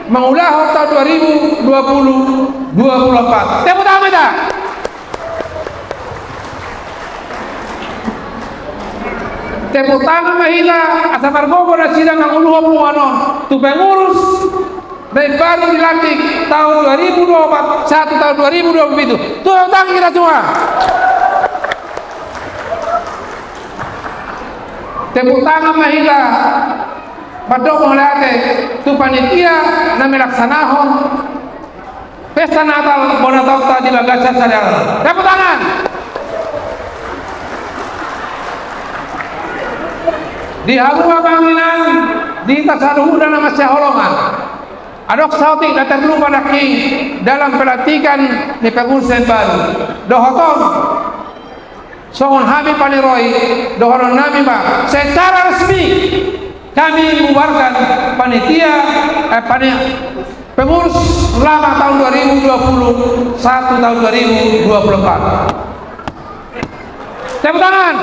mangulahon tahun dua ribu dua puluh, dua puluh empat. Tepuk tangan ma hita. Tepuk tangan ma hita asa margogo nasida manguluhon punguan on tu pengurus na imbaru dilantik tahun dua ribu dua puluh empat sahat tu tahun dua ribu dua puluh pitu. Tepuk tangan hita semua. Tepuk tangan ma hita mandok mauliate tu panitia na melaksanahon pesta Natal bona taonta di bagasan sadari on. Tepuk tangan. Di hamu amang inang, di hita saluhutna na masihaholongan. Adong saotik na terlupa nangkin dalam pelantikan ni pengurus na imbaru. Dohot on, songon hami paniroi, dohononnami ma secara resmi kami membubarkan panitia, eh, pani-, pengurus lama tahun dua ribu dua puluh satu tahun dua ribu dua puluh empat. Tepuk tangan.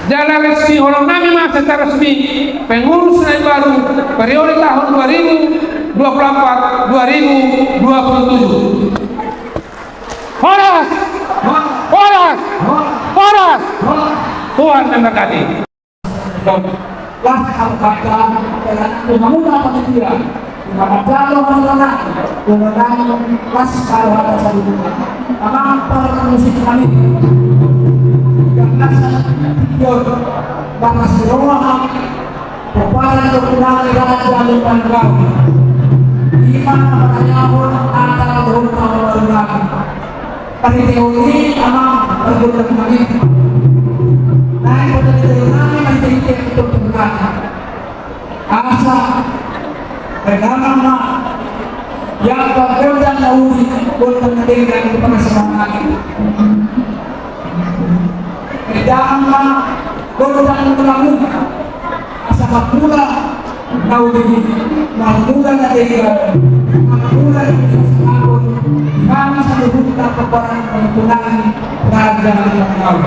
Jala resmihonon nami ma secara resmi pengurus na imbaru periode tahun dua ribu dua puluh empat dua ribu dua puluh tujuh. Horas! Horas! Horas! Terima kasih. Las hamu hata, dengan tu hamu na panitia. Dengan jalo hamu na, dengan las hamu hata saluhutna. Amang parmusik nami. Dengan las tiga, bakas roha. Pomparan do tu nami raja ni Pandawa. Ima na manayahon atal dohot hamu marulahi. Panitia on i amang pargondang nami. Naeng panitia on nami manjadi tiap tu nami. Asa, pertama ma, ia pargondang na uli, gondang na denggan di panas mangan. Eda ma gondang na uli, asa marmula na uli, marmula na denggan, marmula na denggan, marmula na denggan, marmula na denggan, marmula na denggan.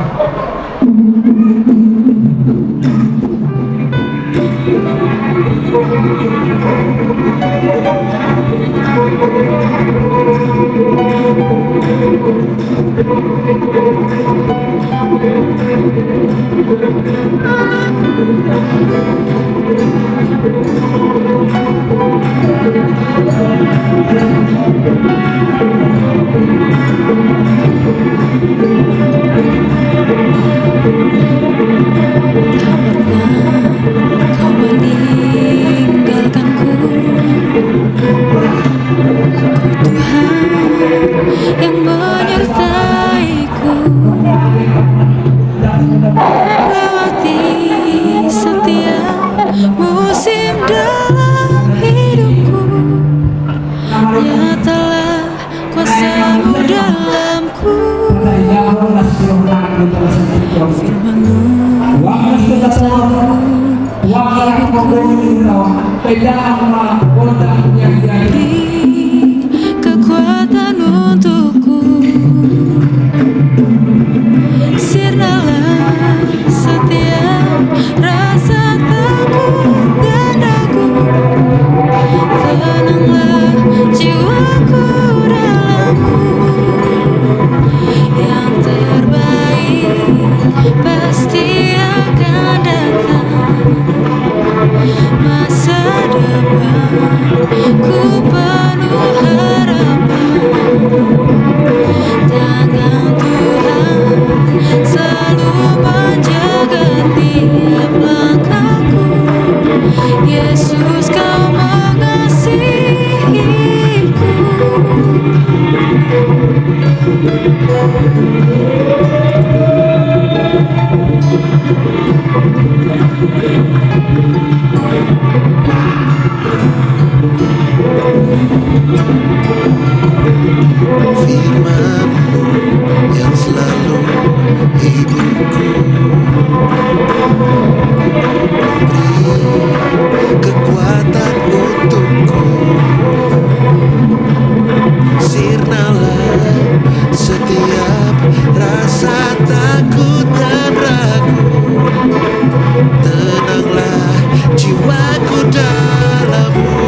Kau meninggalkanku, Tuhan yang menyertaiku, melewati setiap musim dalam hidupku. Nyatalah kuasa-Mu dalamku. Firman-Mu selalu hidup, kekuatan untukku. Sirnalah setiap rasa takut dan ragu. Tenanglah jiwaku dalam-Mu. Yang terbaik pasti akan datang. Masa depanku penuh harapan. Tangan Tuhan selalu menjaga tiap langkahku. Yesus, Kau mengasihiku. Firman-Mu yang selalu hidupku, beri kekuatan untukku. Sirnalah setiap rasa takut dan ragu. Tenanglah jiwaku dalam-Mu.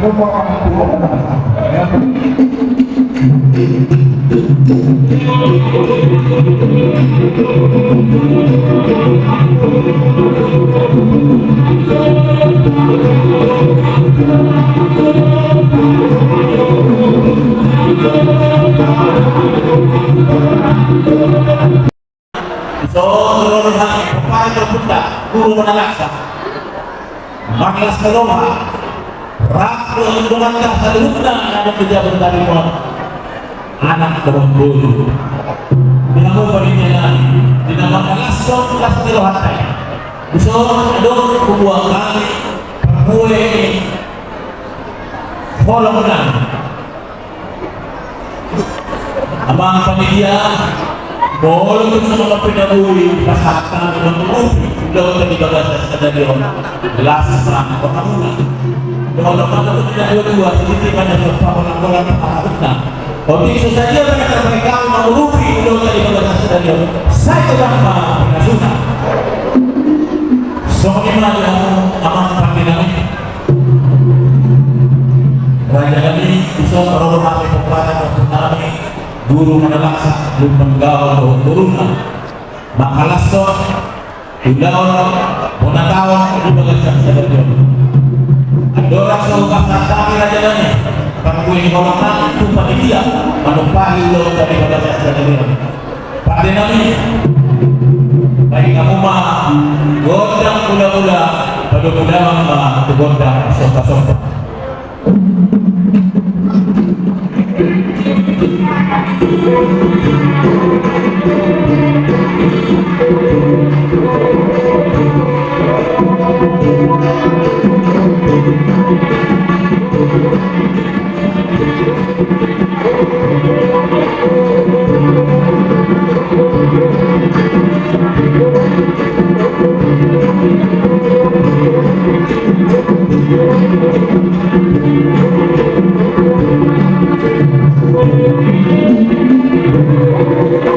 Dison ro do hami pomparan ni ompunta Guru Manalaksa marlas ni roha rap dohot donganta saluhutna na adong di jabu tadi on, anak dohot boru. Di hamu panitia nami, di na mangalashon las ni rohanta i, dison adong huboan hami parbue ni holong nami. Amang panitia, molo tung songon on pe na boi, pasahat hami ma tu upi ulaonta di bagasan sadari on, las ma rohamuna. Dohot ma tutu di na dua-dua, sititi ma na so paholan-holan pangarahutna. Otik so sadia ma na tarbahen hami mangurupi ulaonta di bagasan sadari on, sai godang ma pinasuna. Songon i ma di hamu amang pande nami, raja nami, dison ro do hami pomparan ni ompu nami, Guru Manalangsa, Lumban Gaol dohot boruna, mangalashon ulaon bona taon di bagasan sadari on. Andorang so hupasahat hami, raja nami, parbue ni holong nami tu panitia manumpahi ulaonta di bagasan sadari on. Pande nami, bahen hamu ma gondang mula-mula, padomu damang ma tu gondang somba-somba.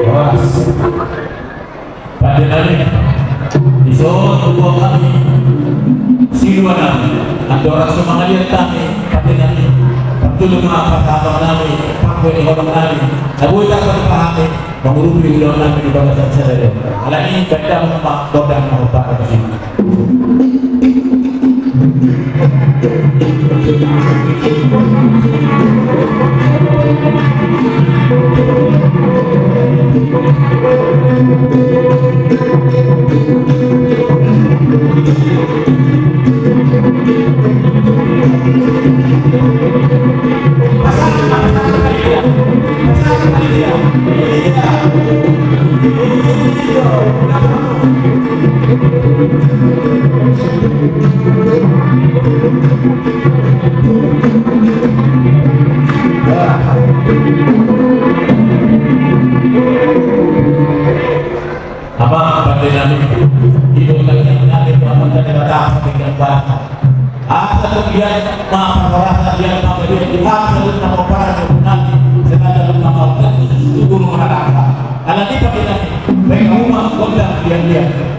Horas. Pande nami, dison huboan hami silua nami, andorang so mangaliat hami, pande nami, parjolo ma pasahaton nami parbue ni holong nami na boi tarpatupa hami mangurupi ulaon nami di bagasan sadari on. Alani i, bahen damang ma gondang na hupasahat. Amang pande nami, di bagasan sadari on, Amanta Debata, pinggan bata. Asa tung liat ma parhorasan, liat ma panggabean di hami saluhutna pomparan ni ompu nami, saluhutna ma, khusus tu Guru Manalangsa. Alani i, pande nami, bahen hamu ma gondang liat-liat.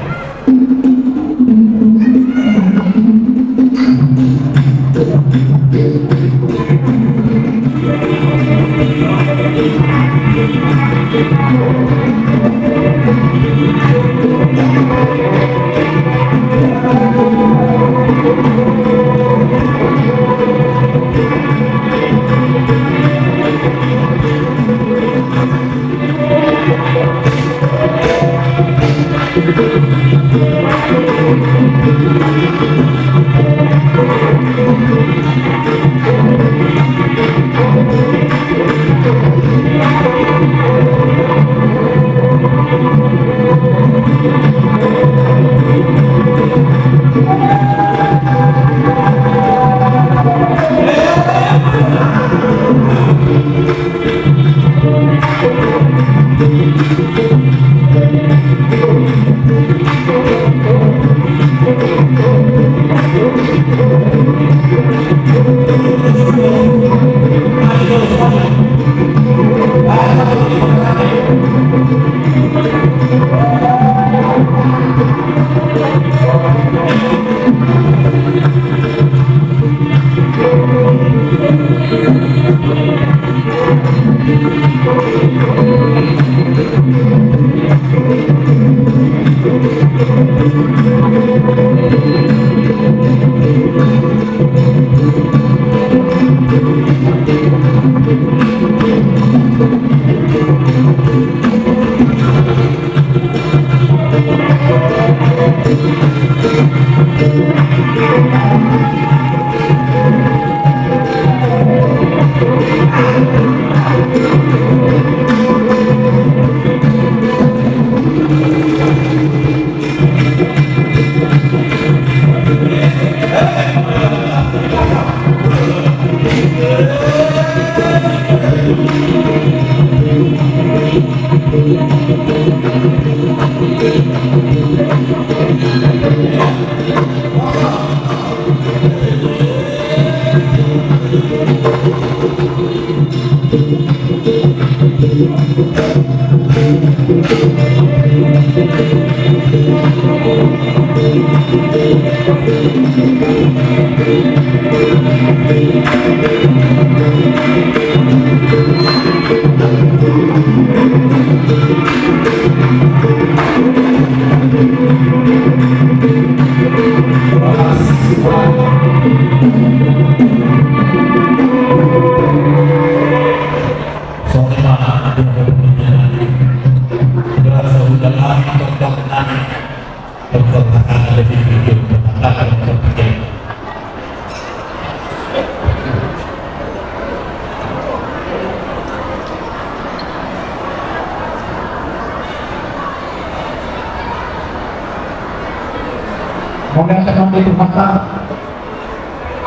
Mauliate ma di Tuhanta.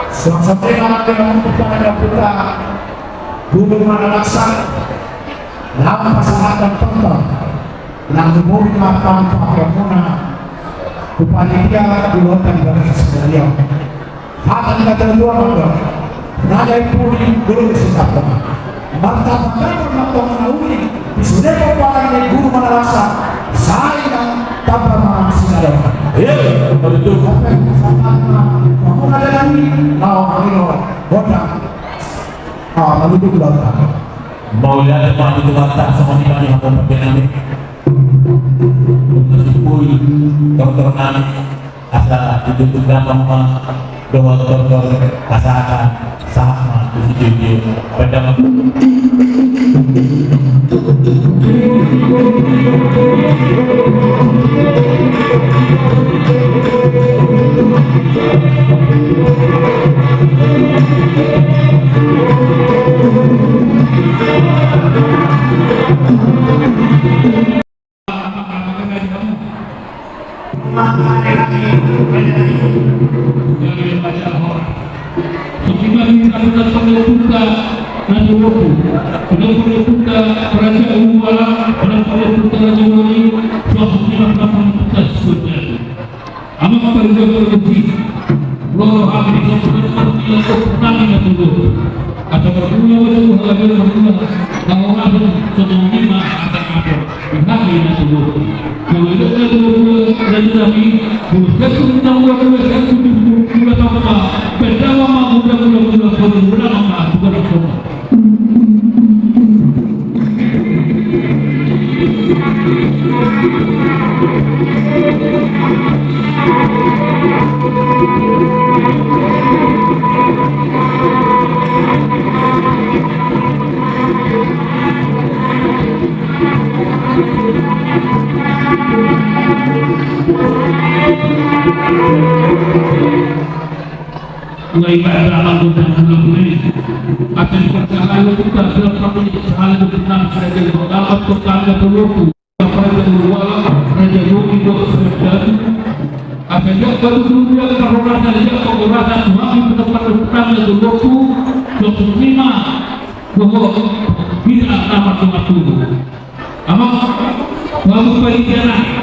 Suang songon i ma hita, Guru Manalaksa, laho pasahathon tonton na tumobi ma pangpaheonmuna tu panitia di Huta Barat Sidoarjo. Hata ni natuatua ma do, raja i pudi, guru sitapona. Martamba-tamba ma tong na uli di sude pomparan ni Guru Manalaksa, sai na tamba ma sinadona. Iya, betul. Sampe pasahathon ma pangula dalan i, laho mangido gondang. Ah, lalu tu keluarga. Mauliate ma di Tuhanta, songon i ma di hamu pande nami. Nunga simpul tortor nami, asa ditutup gampang ma dohot tortor, asa sahat ma tu sitio-tio. Pandang. Songon i ma di hita, pangula-pangula na tuatua, pangula-pangula Raja Uala, pangula-pangula Raja Wali, songon i ma pangula-pangula Sudan. Amang parjolo di si, ro hami di sopran partia sopran na tuatua. Asa parmula waktu halabian parmula, laho masuk songon i ma asa atur. Hami na tuatua. Molo didok na tuatua, raja nami, molo satu na mula-mula, satu di mula-mula, pertama ma mula-mula, mula-mula, mula-mula, mula-mula. Mulai pada anggota gabungan. Akan perkara itu tak dapat salah berkenan saja berdapat tetangga peluru. Raja Uala, Raja Yogi, Dok Serdadu. Akan jak batu dulu yang terhormat saja penghormatan Tuhan di tempat tetangga peluru. Sosok lima. Bahwa tidak amat waktu. Amang, baru panitia nami.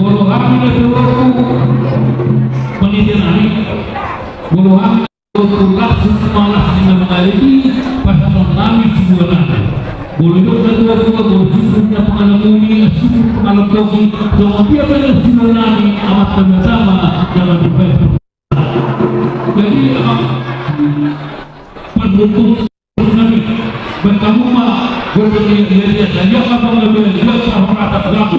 Molo hami na tuatua, panitia nami. Molo hami na tuatua, langsung malas dengan mengalami pasangan nami sibulan. Molo didok na tuatua, molo sungkun na pangalamuni, sungkun pangalambogi, songon dia ma sibulan nami, amat pertama dalam dibayar. Jadi, ah, penutup nami, bertemu ma, bertemu dia, dia, dia, dia, apa, apa, apa, dia, dia, apa, apa, apa, apa.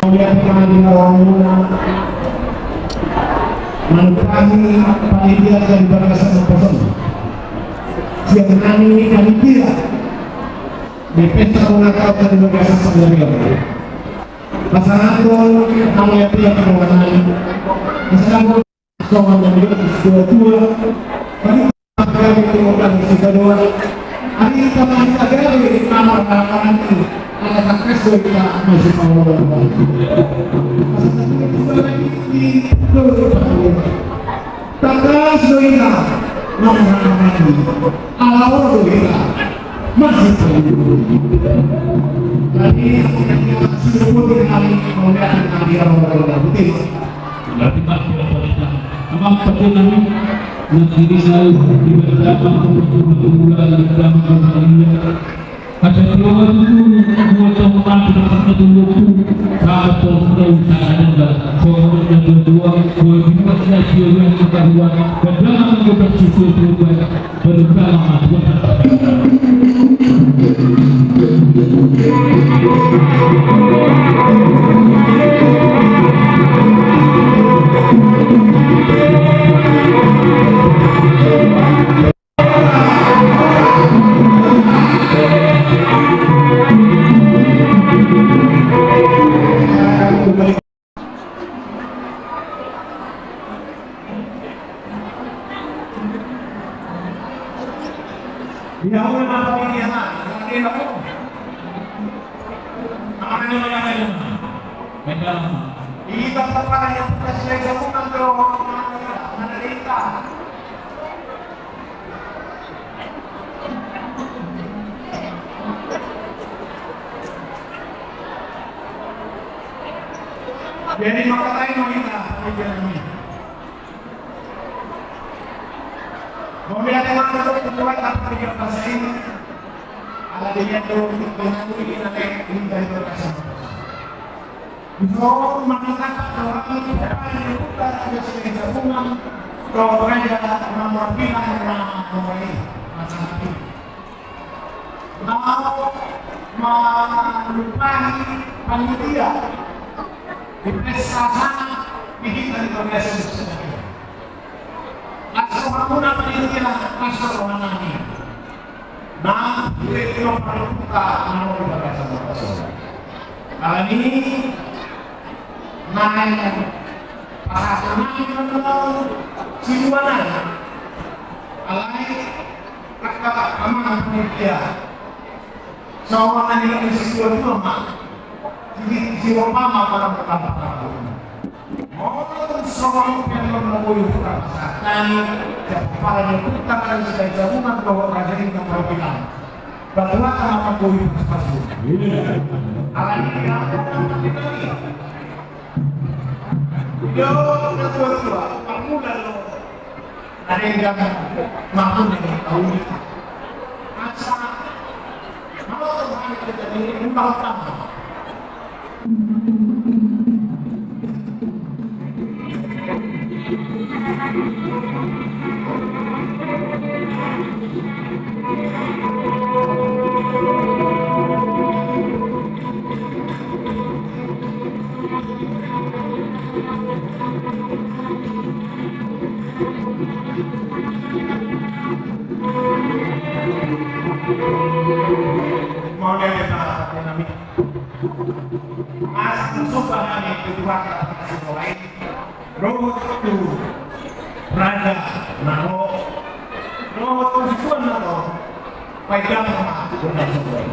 Mauliate ma di hamu na mangupahi panitia dari bagasan poson. Sian nami panitia di pesta ulang tahun dari bagasan sadari on. Pasahathon mauliate ma di hamu na. Pasahathon songon na nidok ni situa-tua, pagabe tu mata ni situa-tua. Ari hita ma hita gabe di kamar harapan i, ala tangkas do hita masuk Allah. Tangkas do hita masuk Allah. Ala Allah do hita masuk Allah. Jadi, sudah pun kami mauliate ma di hamu na. Berarti, Pak, tidak berarti, Pak. Amang pake nami, na diri nai, di berdamai, di berdamai, di berdamai. Asa tiga puluh, dua tahun mati, dapat satu dua puluh, sahabat tolong tahu, sahabat dan, sahabat dan dua, dua, dua, dua, dua, dua, dua, dua, dua, dua, dua, dua, dua, dua, dua, dua, Jadi, makatai ma hita, panitia nami. Mauliate ma di Tuhan, Tuhan, atas tiga belas ini. Ala dia tu, untuk menanggung ini, nanti, ini dari berkasih. Dison manangkap orang ini, depan dibuka, ada sering gabungan, kalau raja nomor bilang, nomor ini, masalah ini. Mau mangupahi panitia di pesta sanak di hita di Kongres. Asa hamuna panitia, asa rohanami. Nah, itu perlu kita mau kita baca. Alani naeng pasahaton nami ma siluan an. Alai angka amang panitia, songon na nidok ni situatua ma, jadi siluan ma pada pertama. Molo tung songon pe na boi hupasahat nami, sian pomparan ni ompunta Raja Sirait Sabungan dohot raja i na parhobas i, batuhata ma panggohi pasupasu. Alani i, angka na pande nami, didok natuatua, parmulaan do na denggan mamuna ni ahu i. Asa mauliate ma hami tu hita, mulak tamba. Mauliate ma pande nami. Asa marsomba hami tu Tuhanta Parasi Roha i, dohot tu raja na ro, dohot tu situan na ro. Baik, damang ma gondang somba i.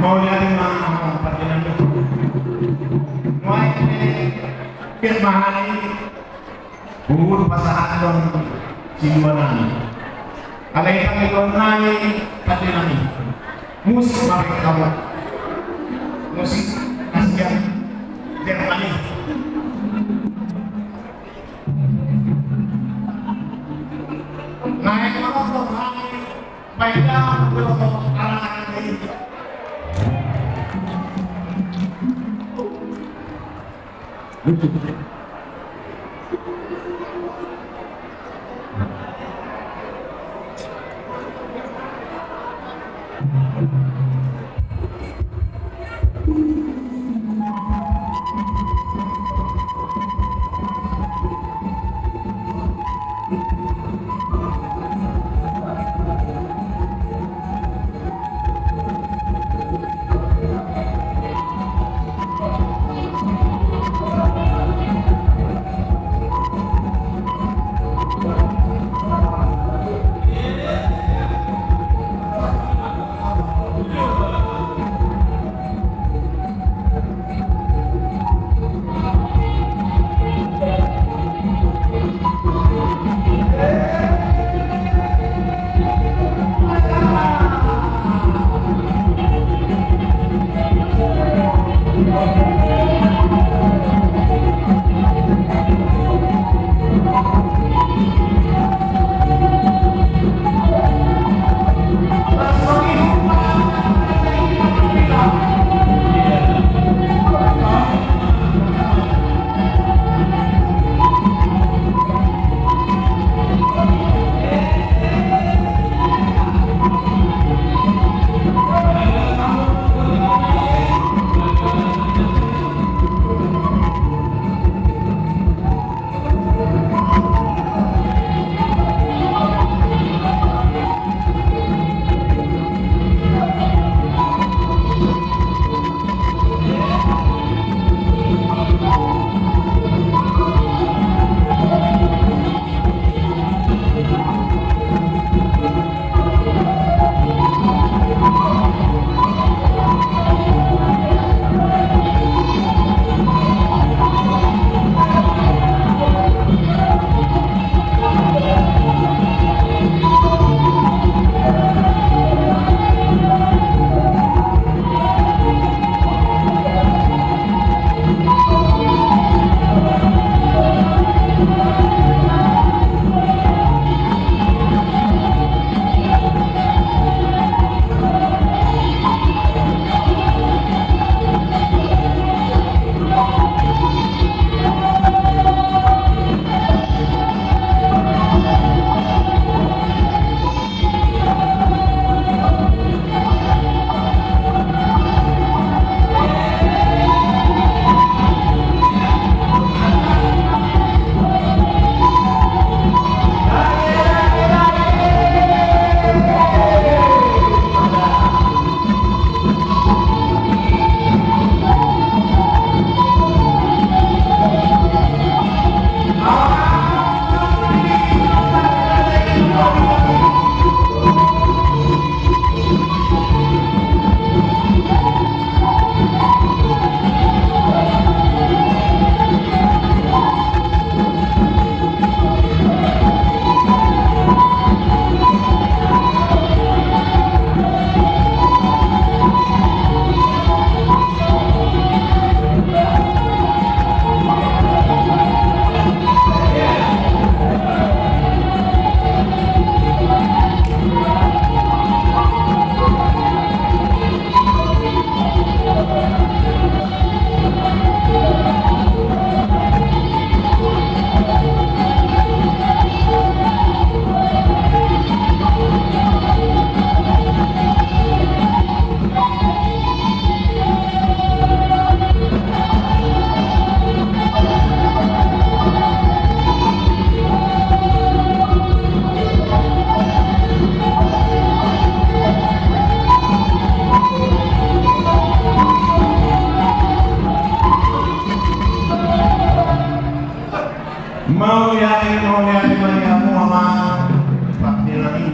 Mauliate ma, amang pande nami. Nuaeng pe, pe ma hami huhut pasahathon siluan nami. Alai pangidoan nami, pande nami, musik ma baen hamu. Musik na sian Jerman i. Naeng ma roha hami baen damang tu arangan i.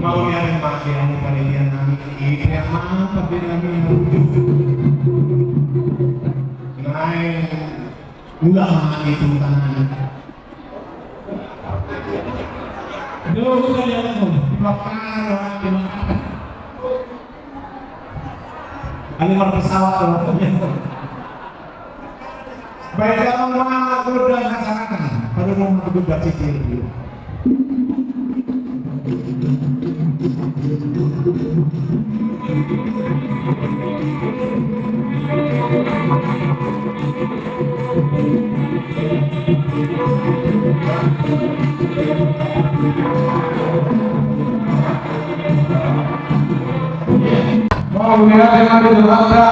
Mauliate ma di hamu panitia nami, i pe amang panitia nami. Naeng mulak ma hami tu huta nami. Dohot ma di atas. Alai marpesawat do. Baen damang ma gondang hasangapon. Padu ma gondang cicir. Mauliate ma di Tuhanta,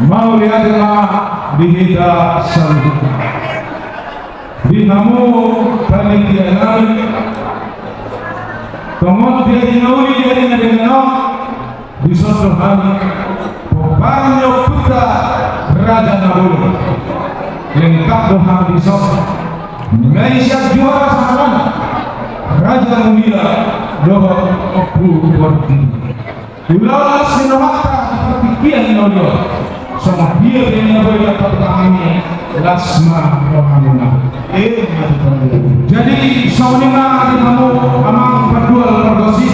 mauliate ma di hita saluhutna. Di hamu panitia nami, tongon di ari na uli, di ari na denggan on, dison do hami pomparan ni ompunta Raja Nabolon. Lengkap do hami dison. Mulai sian juara sahalana, Raja Mulia dohot Ompu Portibi. Ulaon las ni rohanta di partingkian na uli on. Songon dia pe na boi tarpatupa hami, las ma rohamuna. Jadi songon i ma di hamu amang pardual pargonsi.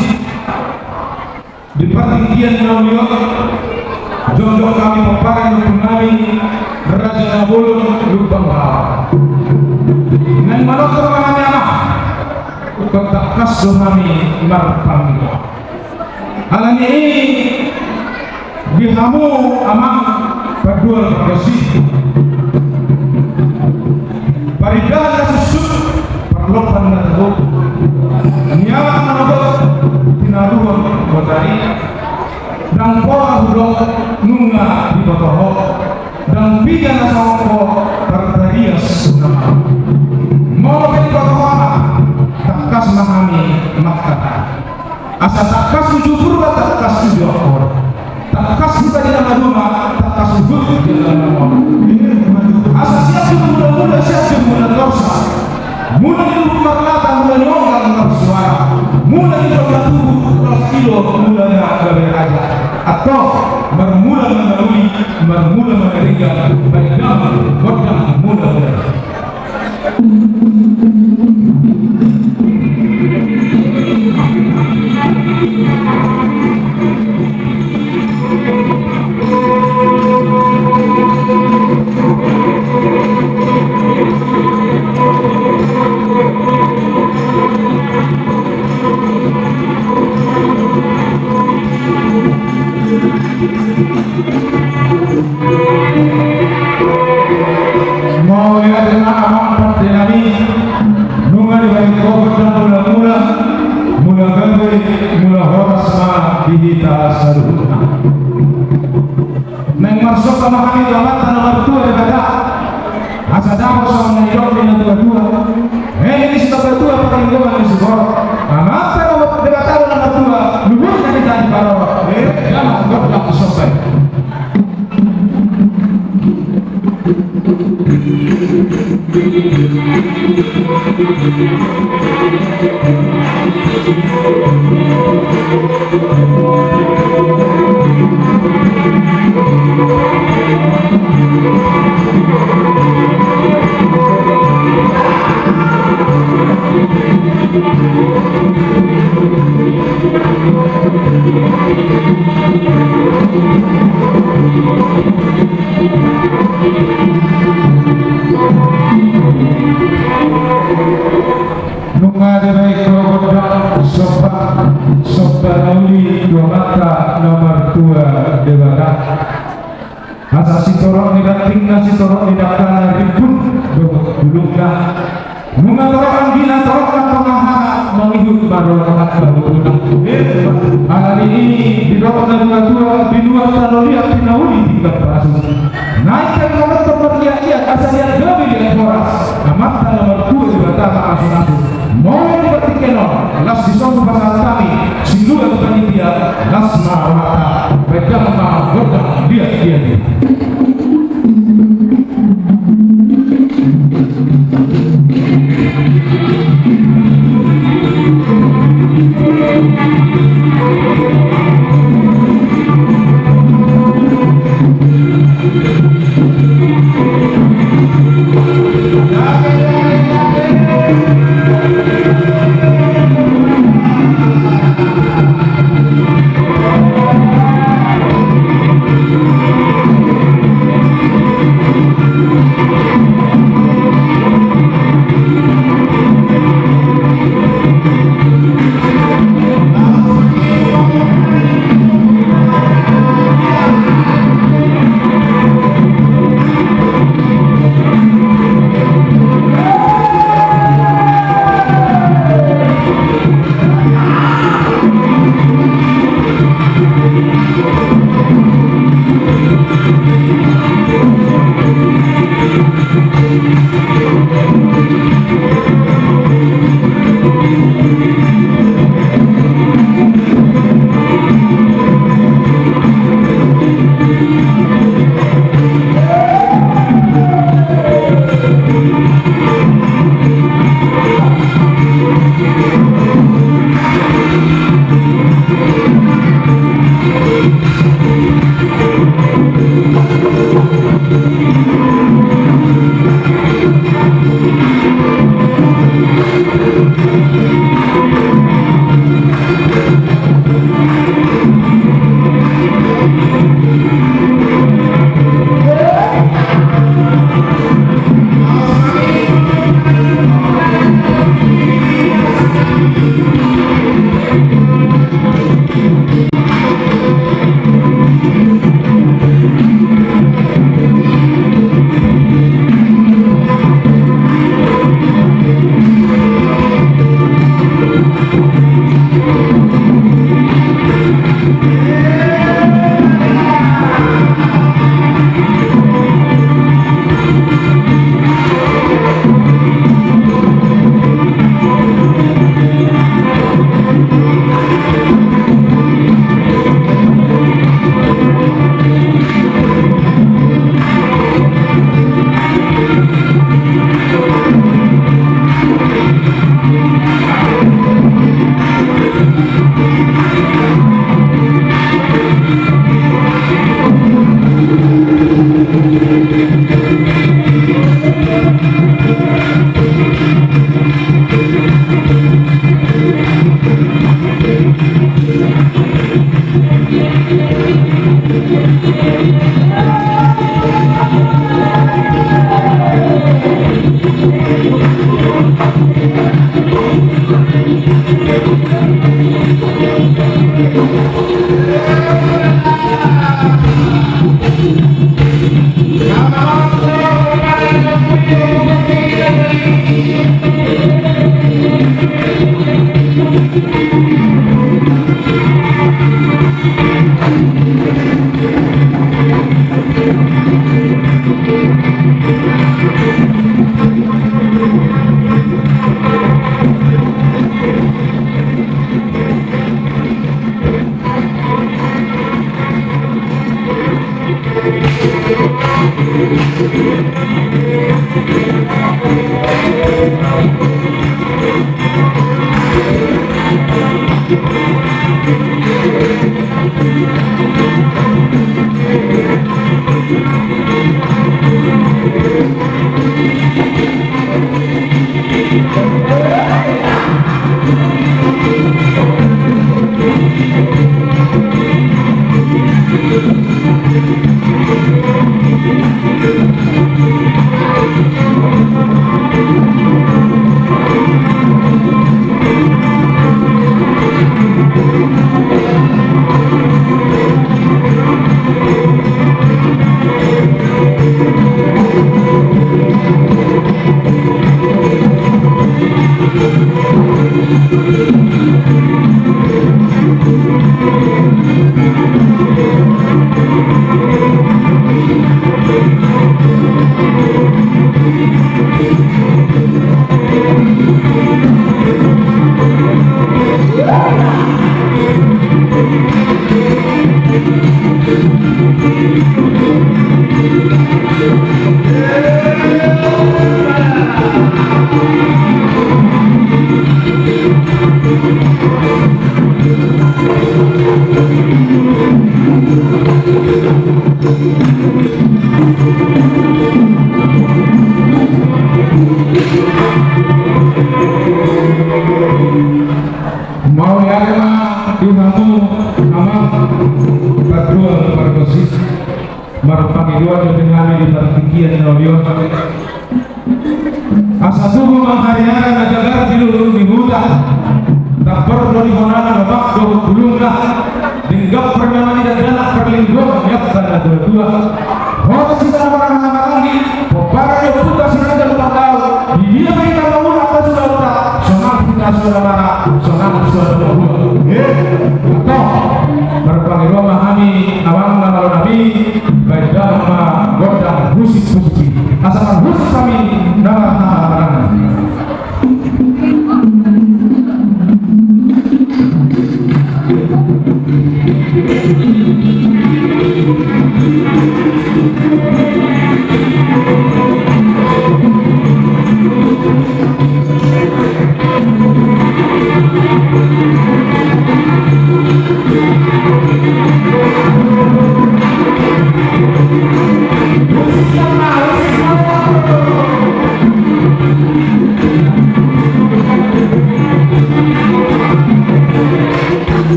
Di partingkian na uli on, jongjong hami pomparan ni ompunami Raja Nabolon Lumban Baor. Naeng manortor ma hami amang, tangkas do hami marpangido. Alani i di hamu amang pardual pargonsi, parindahan na suksuk, parlompan na tabo, niaman na manogot, tinaruhon botari, ndang pola hudok nunga diboto ho, ndang piga na songon ho partarias na malo. Molo pe diboto ho amang, tangkas ma hami mangkatai. Asa tangkas uju Purba, tangkas uju Angkola. Tangkas huta di na maduma, tangkas huhut di na mamora. Asa sian ujung mula-mula, sian ujung mula torsa. Mula ni luhut marlata, mula ni onggang marsuara. Mula ni jolma tubu, ros ilo, mula na gabe raja. Antong, marmula ma na uli, marmula ma na denggan, baen damang gondang mula-mula. Mauliate ma amang pande nami, nunga dibaen ho gondang mula-mula, mula gabe, mula horas ma di hita saluhutna. Naeng marsomba ma hami tu Amanta na martua Debata. Asa dapot songon na nidok ni na tua-tua. Eme ni si tua-tua, parlinggoman ni si borok. Amanta na Debata do na martua, luhutna hita diparorot. Eh, damang gondang somba i. Nunga dibaen ho gondang somba, somba na uli tu Amanta na martua Debata. Asa sitorop ni rantingna, sitorop ni dangkana, rimbun dohot bulungna. Nunga torop anggina, torop na pangahana, mangihut ma roha angka botoona. Alani i didok na tua-tua, binuat tano liat, pinauli pinggan pasu. Naeng hami manortor marliat-liat, asa liat gabe liat horas. Amanta na martua Debata mangasunasu. Molo di partingkian on, las dison hupasahat hami silua tu panitia, las ma rohanta, baen damang ma gondang liat-liat i. Mauliate ma di hamu amang, pardua pargonsi. Marpangidoan dope hami di partingkian na uli on. Asa tubu ma hariara na jagar di luhut ni huta. Ndang porlu di honana lomak dohot bulungna. Denggan pernah ni dakdanak parlinggoman ni angka na tuatua. Horas hita na marhahamaranggi, pomparan ni ompunta Sinaga Lumban Daud. Di dia ma hita mangula angka sulaonta, sonang hita suda mara, sonang suda mangula. Eh, antong, marpangidoan ma hami, amang na malo nami, baen damang ma gondang husip-husip i. Asa marhusip hami na marhahamaranggi.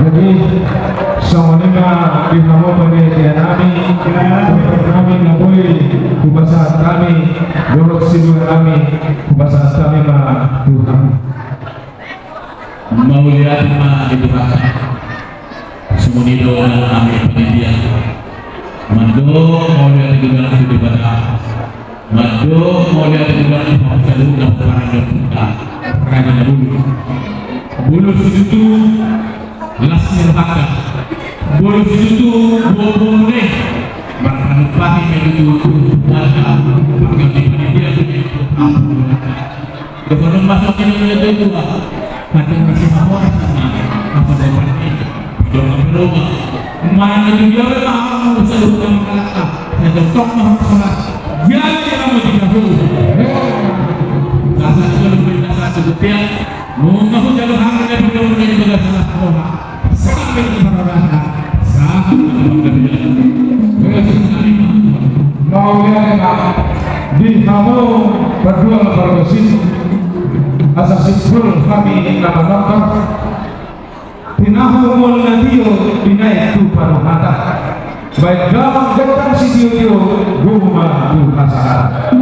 Jadi, songon i ma di hamu panitia nami, nami Na boi hupasahat hami, dohot sidua nami, hupasahat hami ma tu hamu. Mauliate ma di Tuhanta. Songon i do nang hami panitia. Mandok mauliate godang tu Debata. Mandok mauliate godang tu hamu saluhutna pomparan ni ompunta, Raja Nabulu. Molo situtu las ni rohanta, molo situtu boaboa ni marpanupati ma i tu Tuhanta, panggabean ni panitia, tu ampun Tuhanta. Dohonon ma songon i, na tua. Hata na sihamoras ma, apa daya pati. Dong apa dong. Mana tu dia be ma, saluhut na mangkalahka. Sai tongtong ma horas-horas. Jadi nama tiga puluh. Rasa tu lebih rasa tu dia. Nunga hujalo hang na pidong na di bagas salah roha. Sampe tu parorasa. Sampe tu parorasa. Mauliate ma di hamu pardua pargonsi. Asa simpul hami na manonton. Tinahu molo na tio binaen tu parrohatan. Baen damang gondang sitiotio, gogo ma tu hasahatan.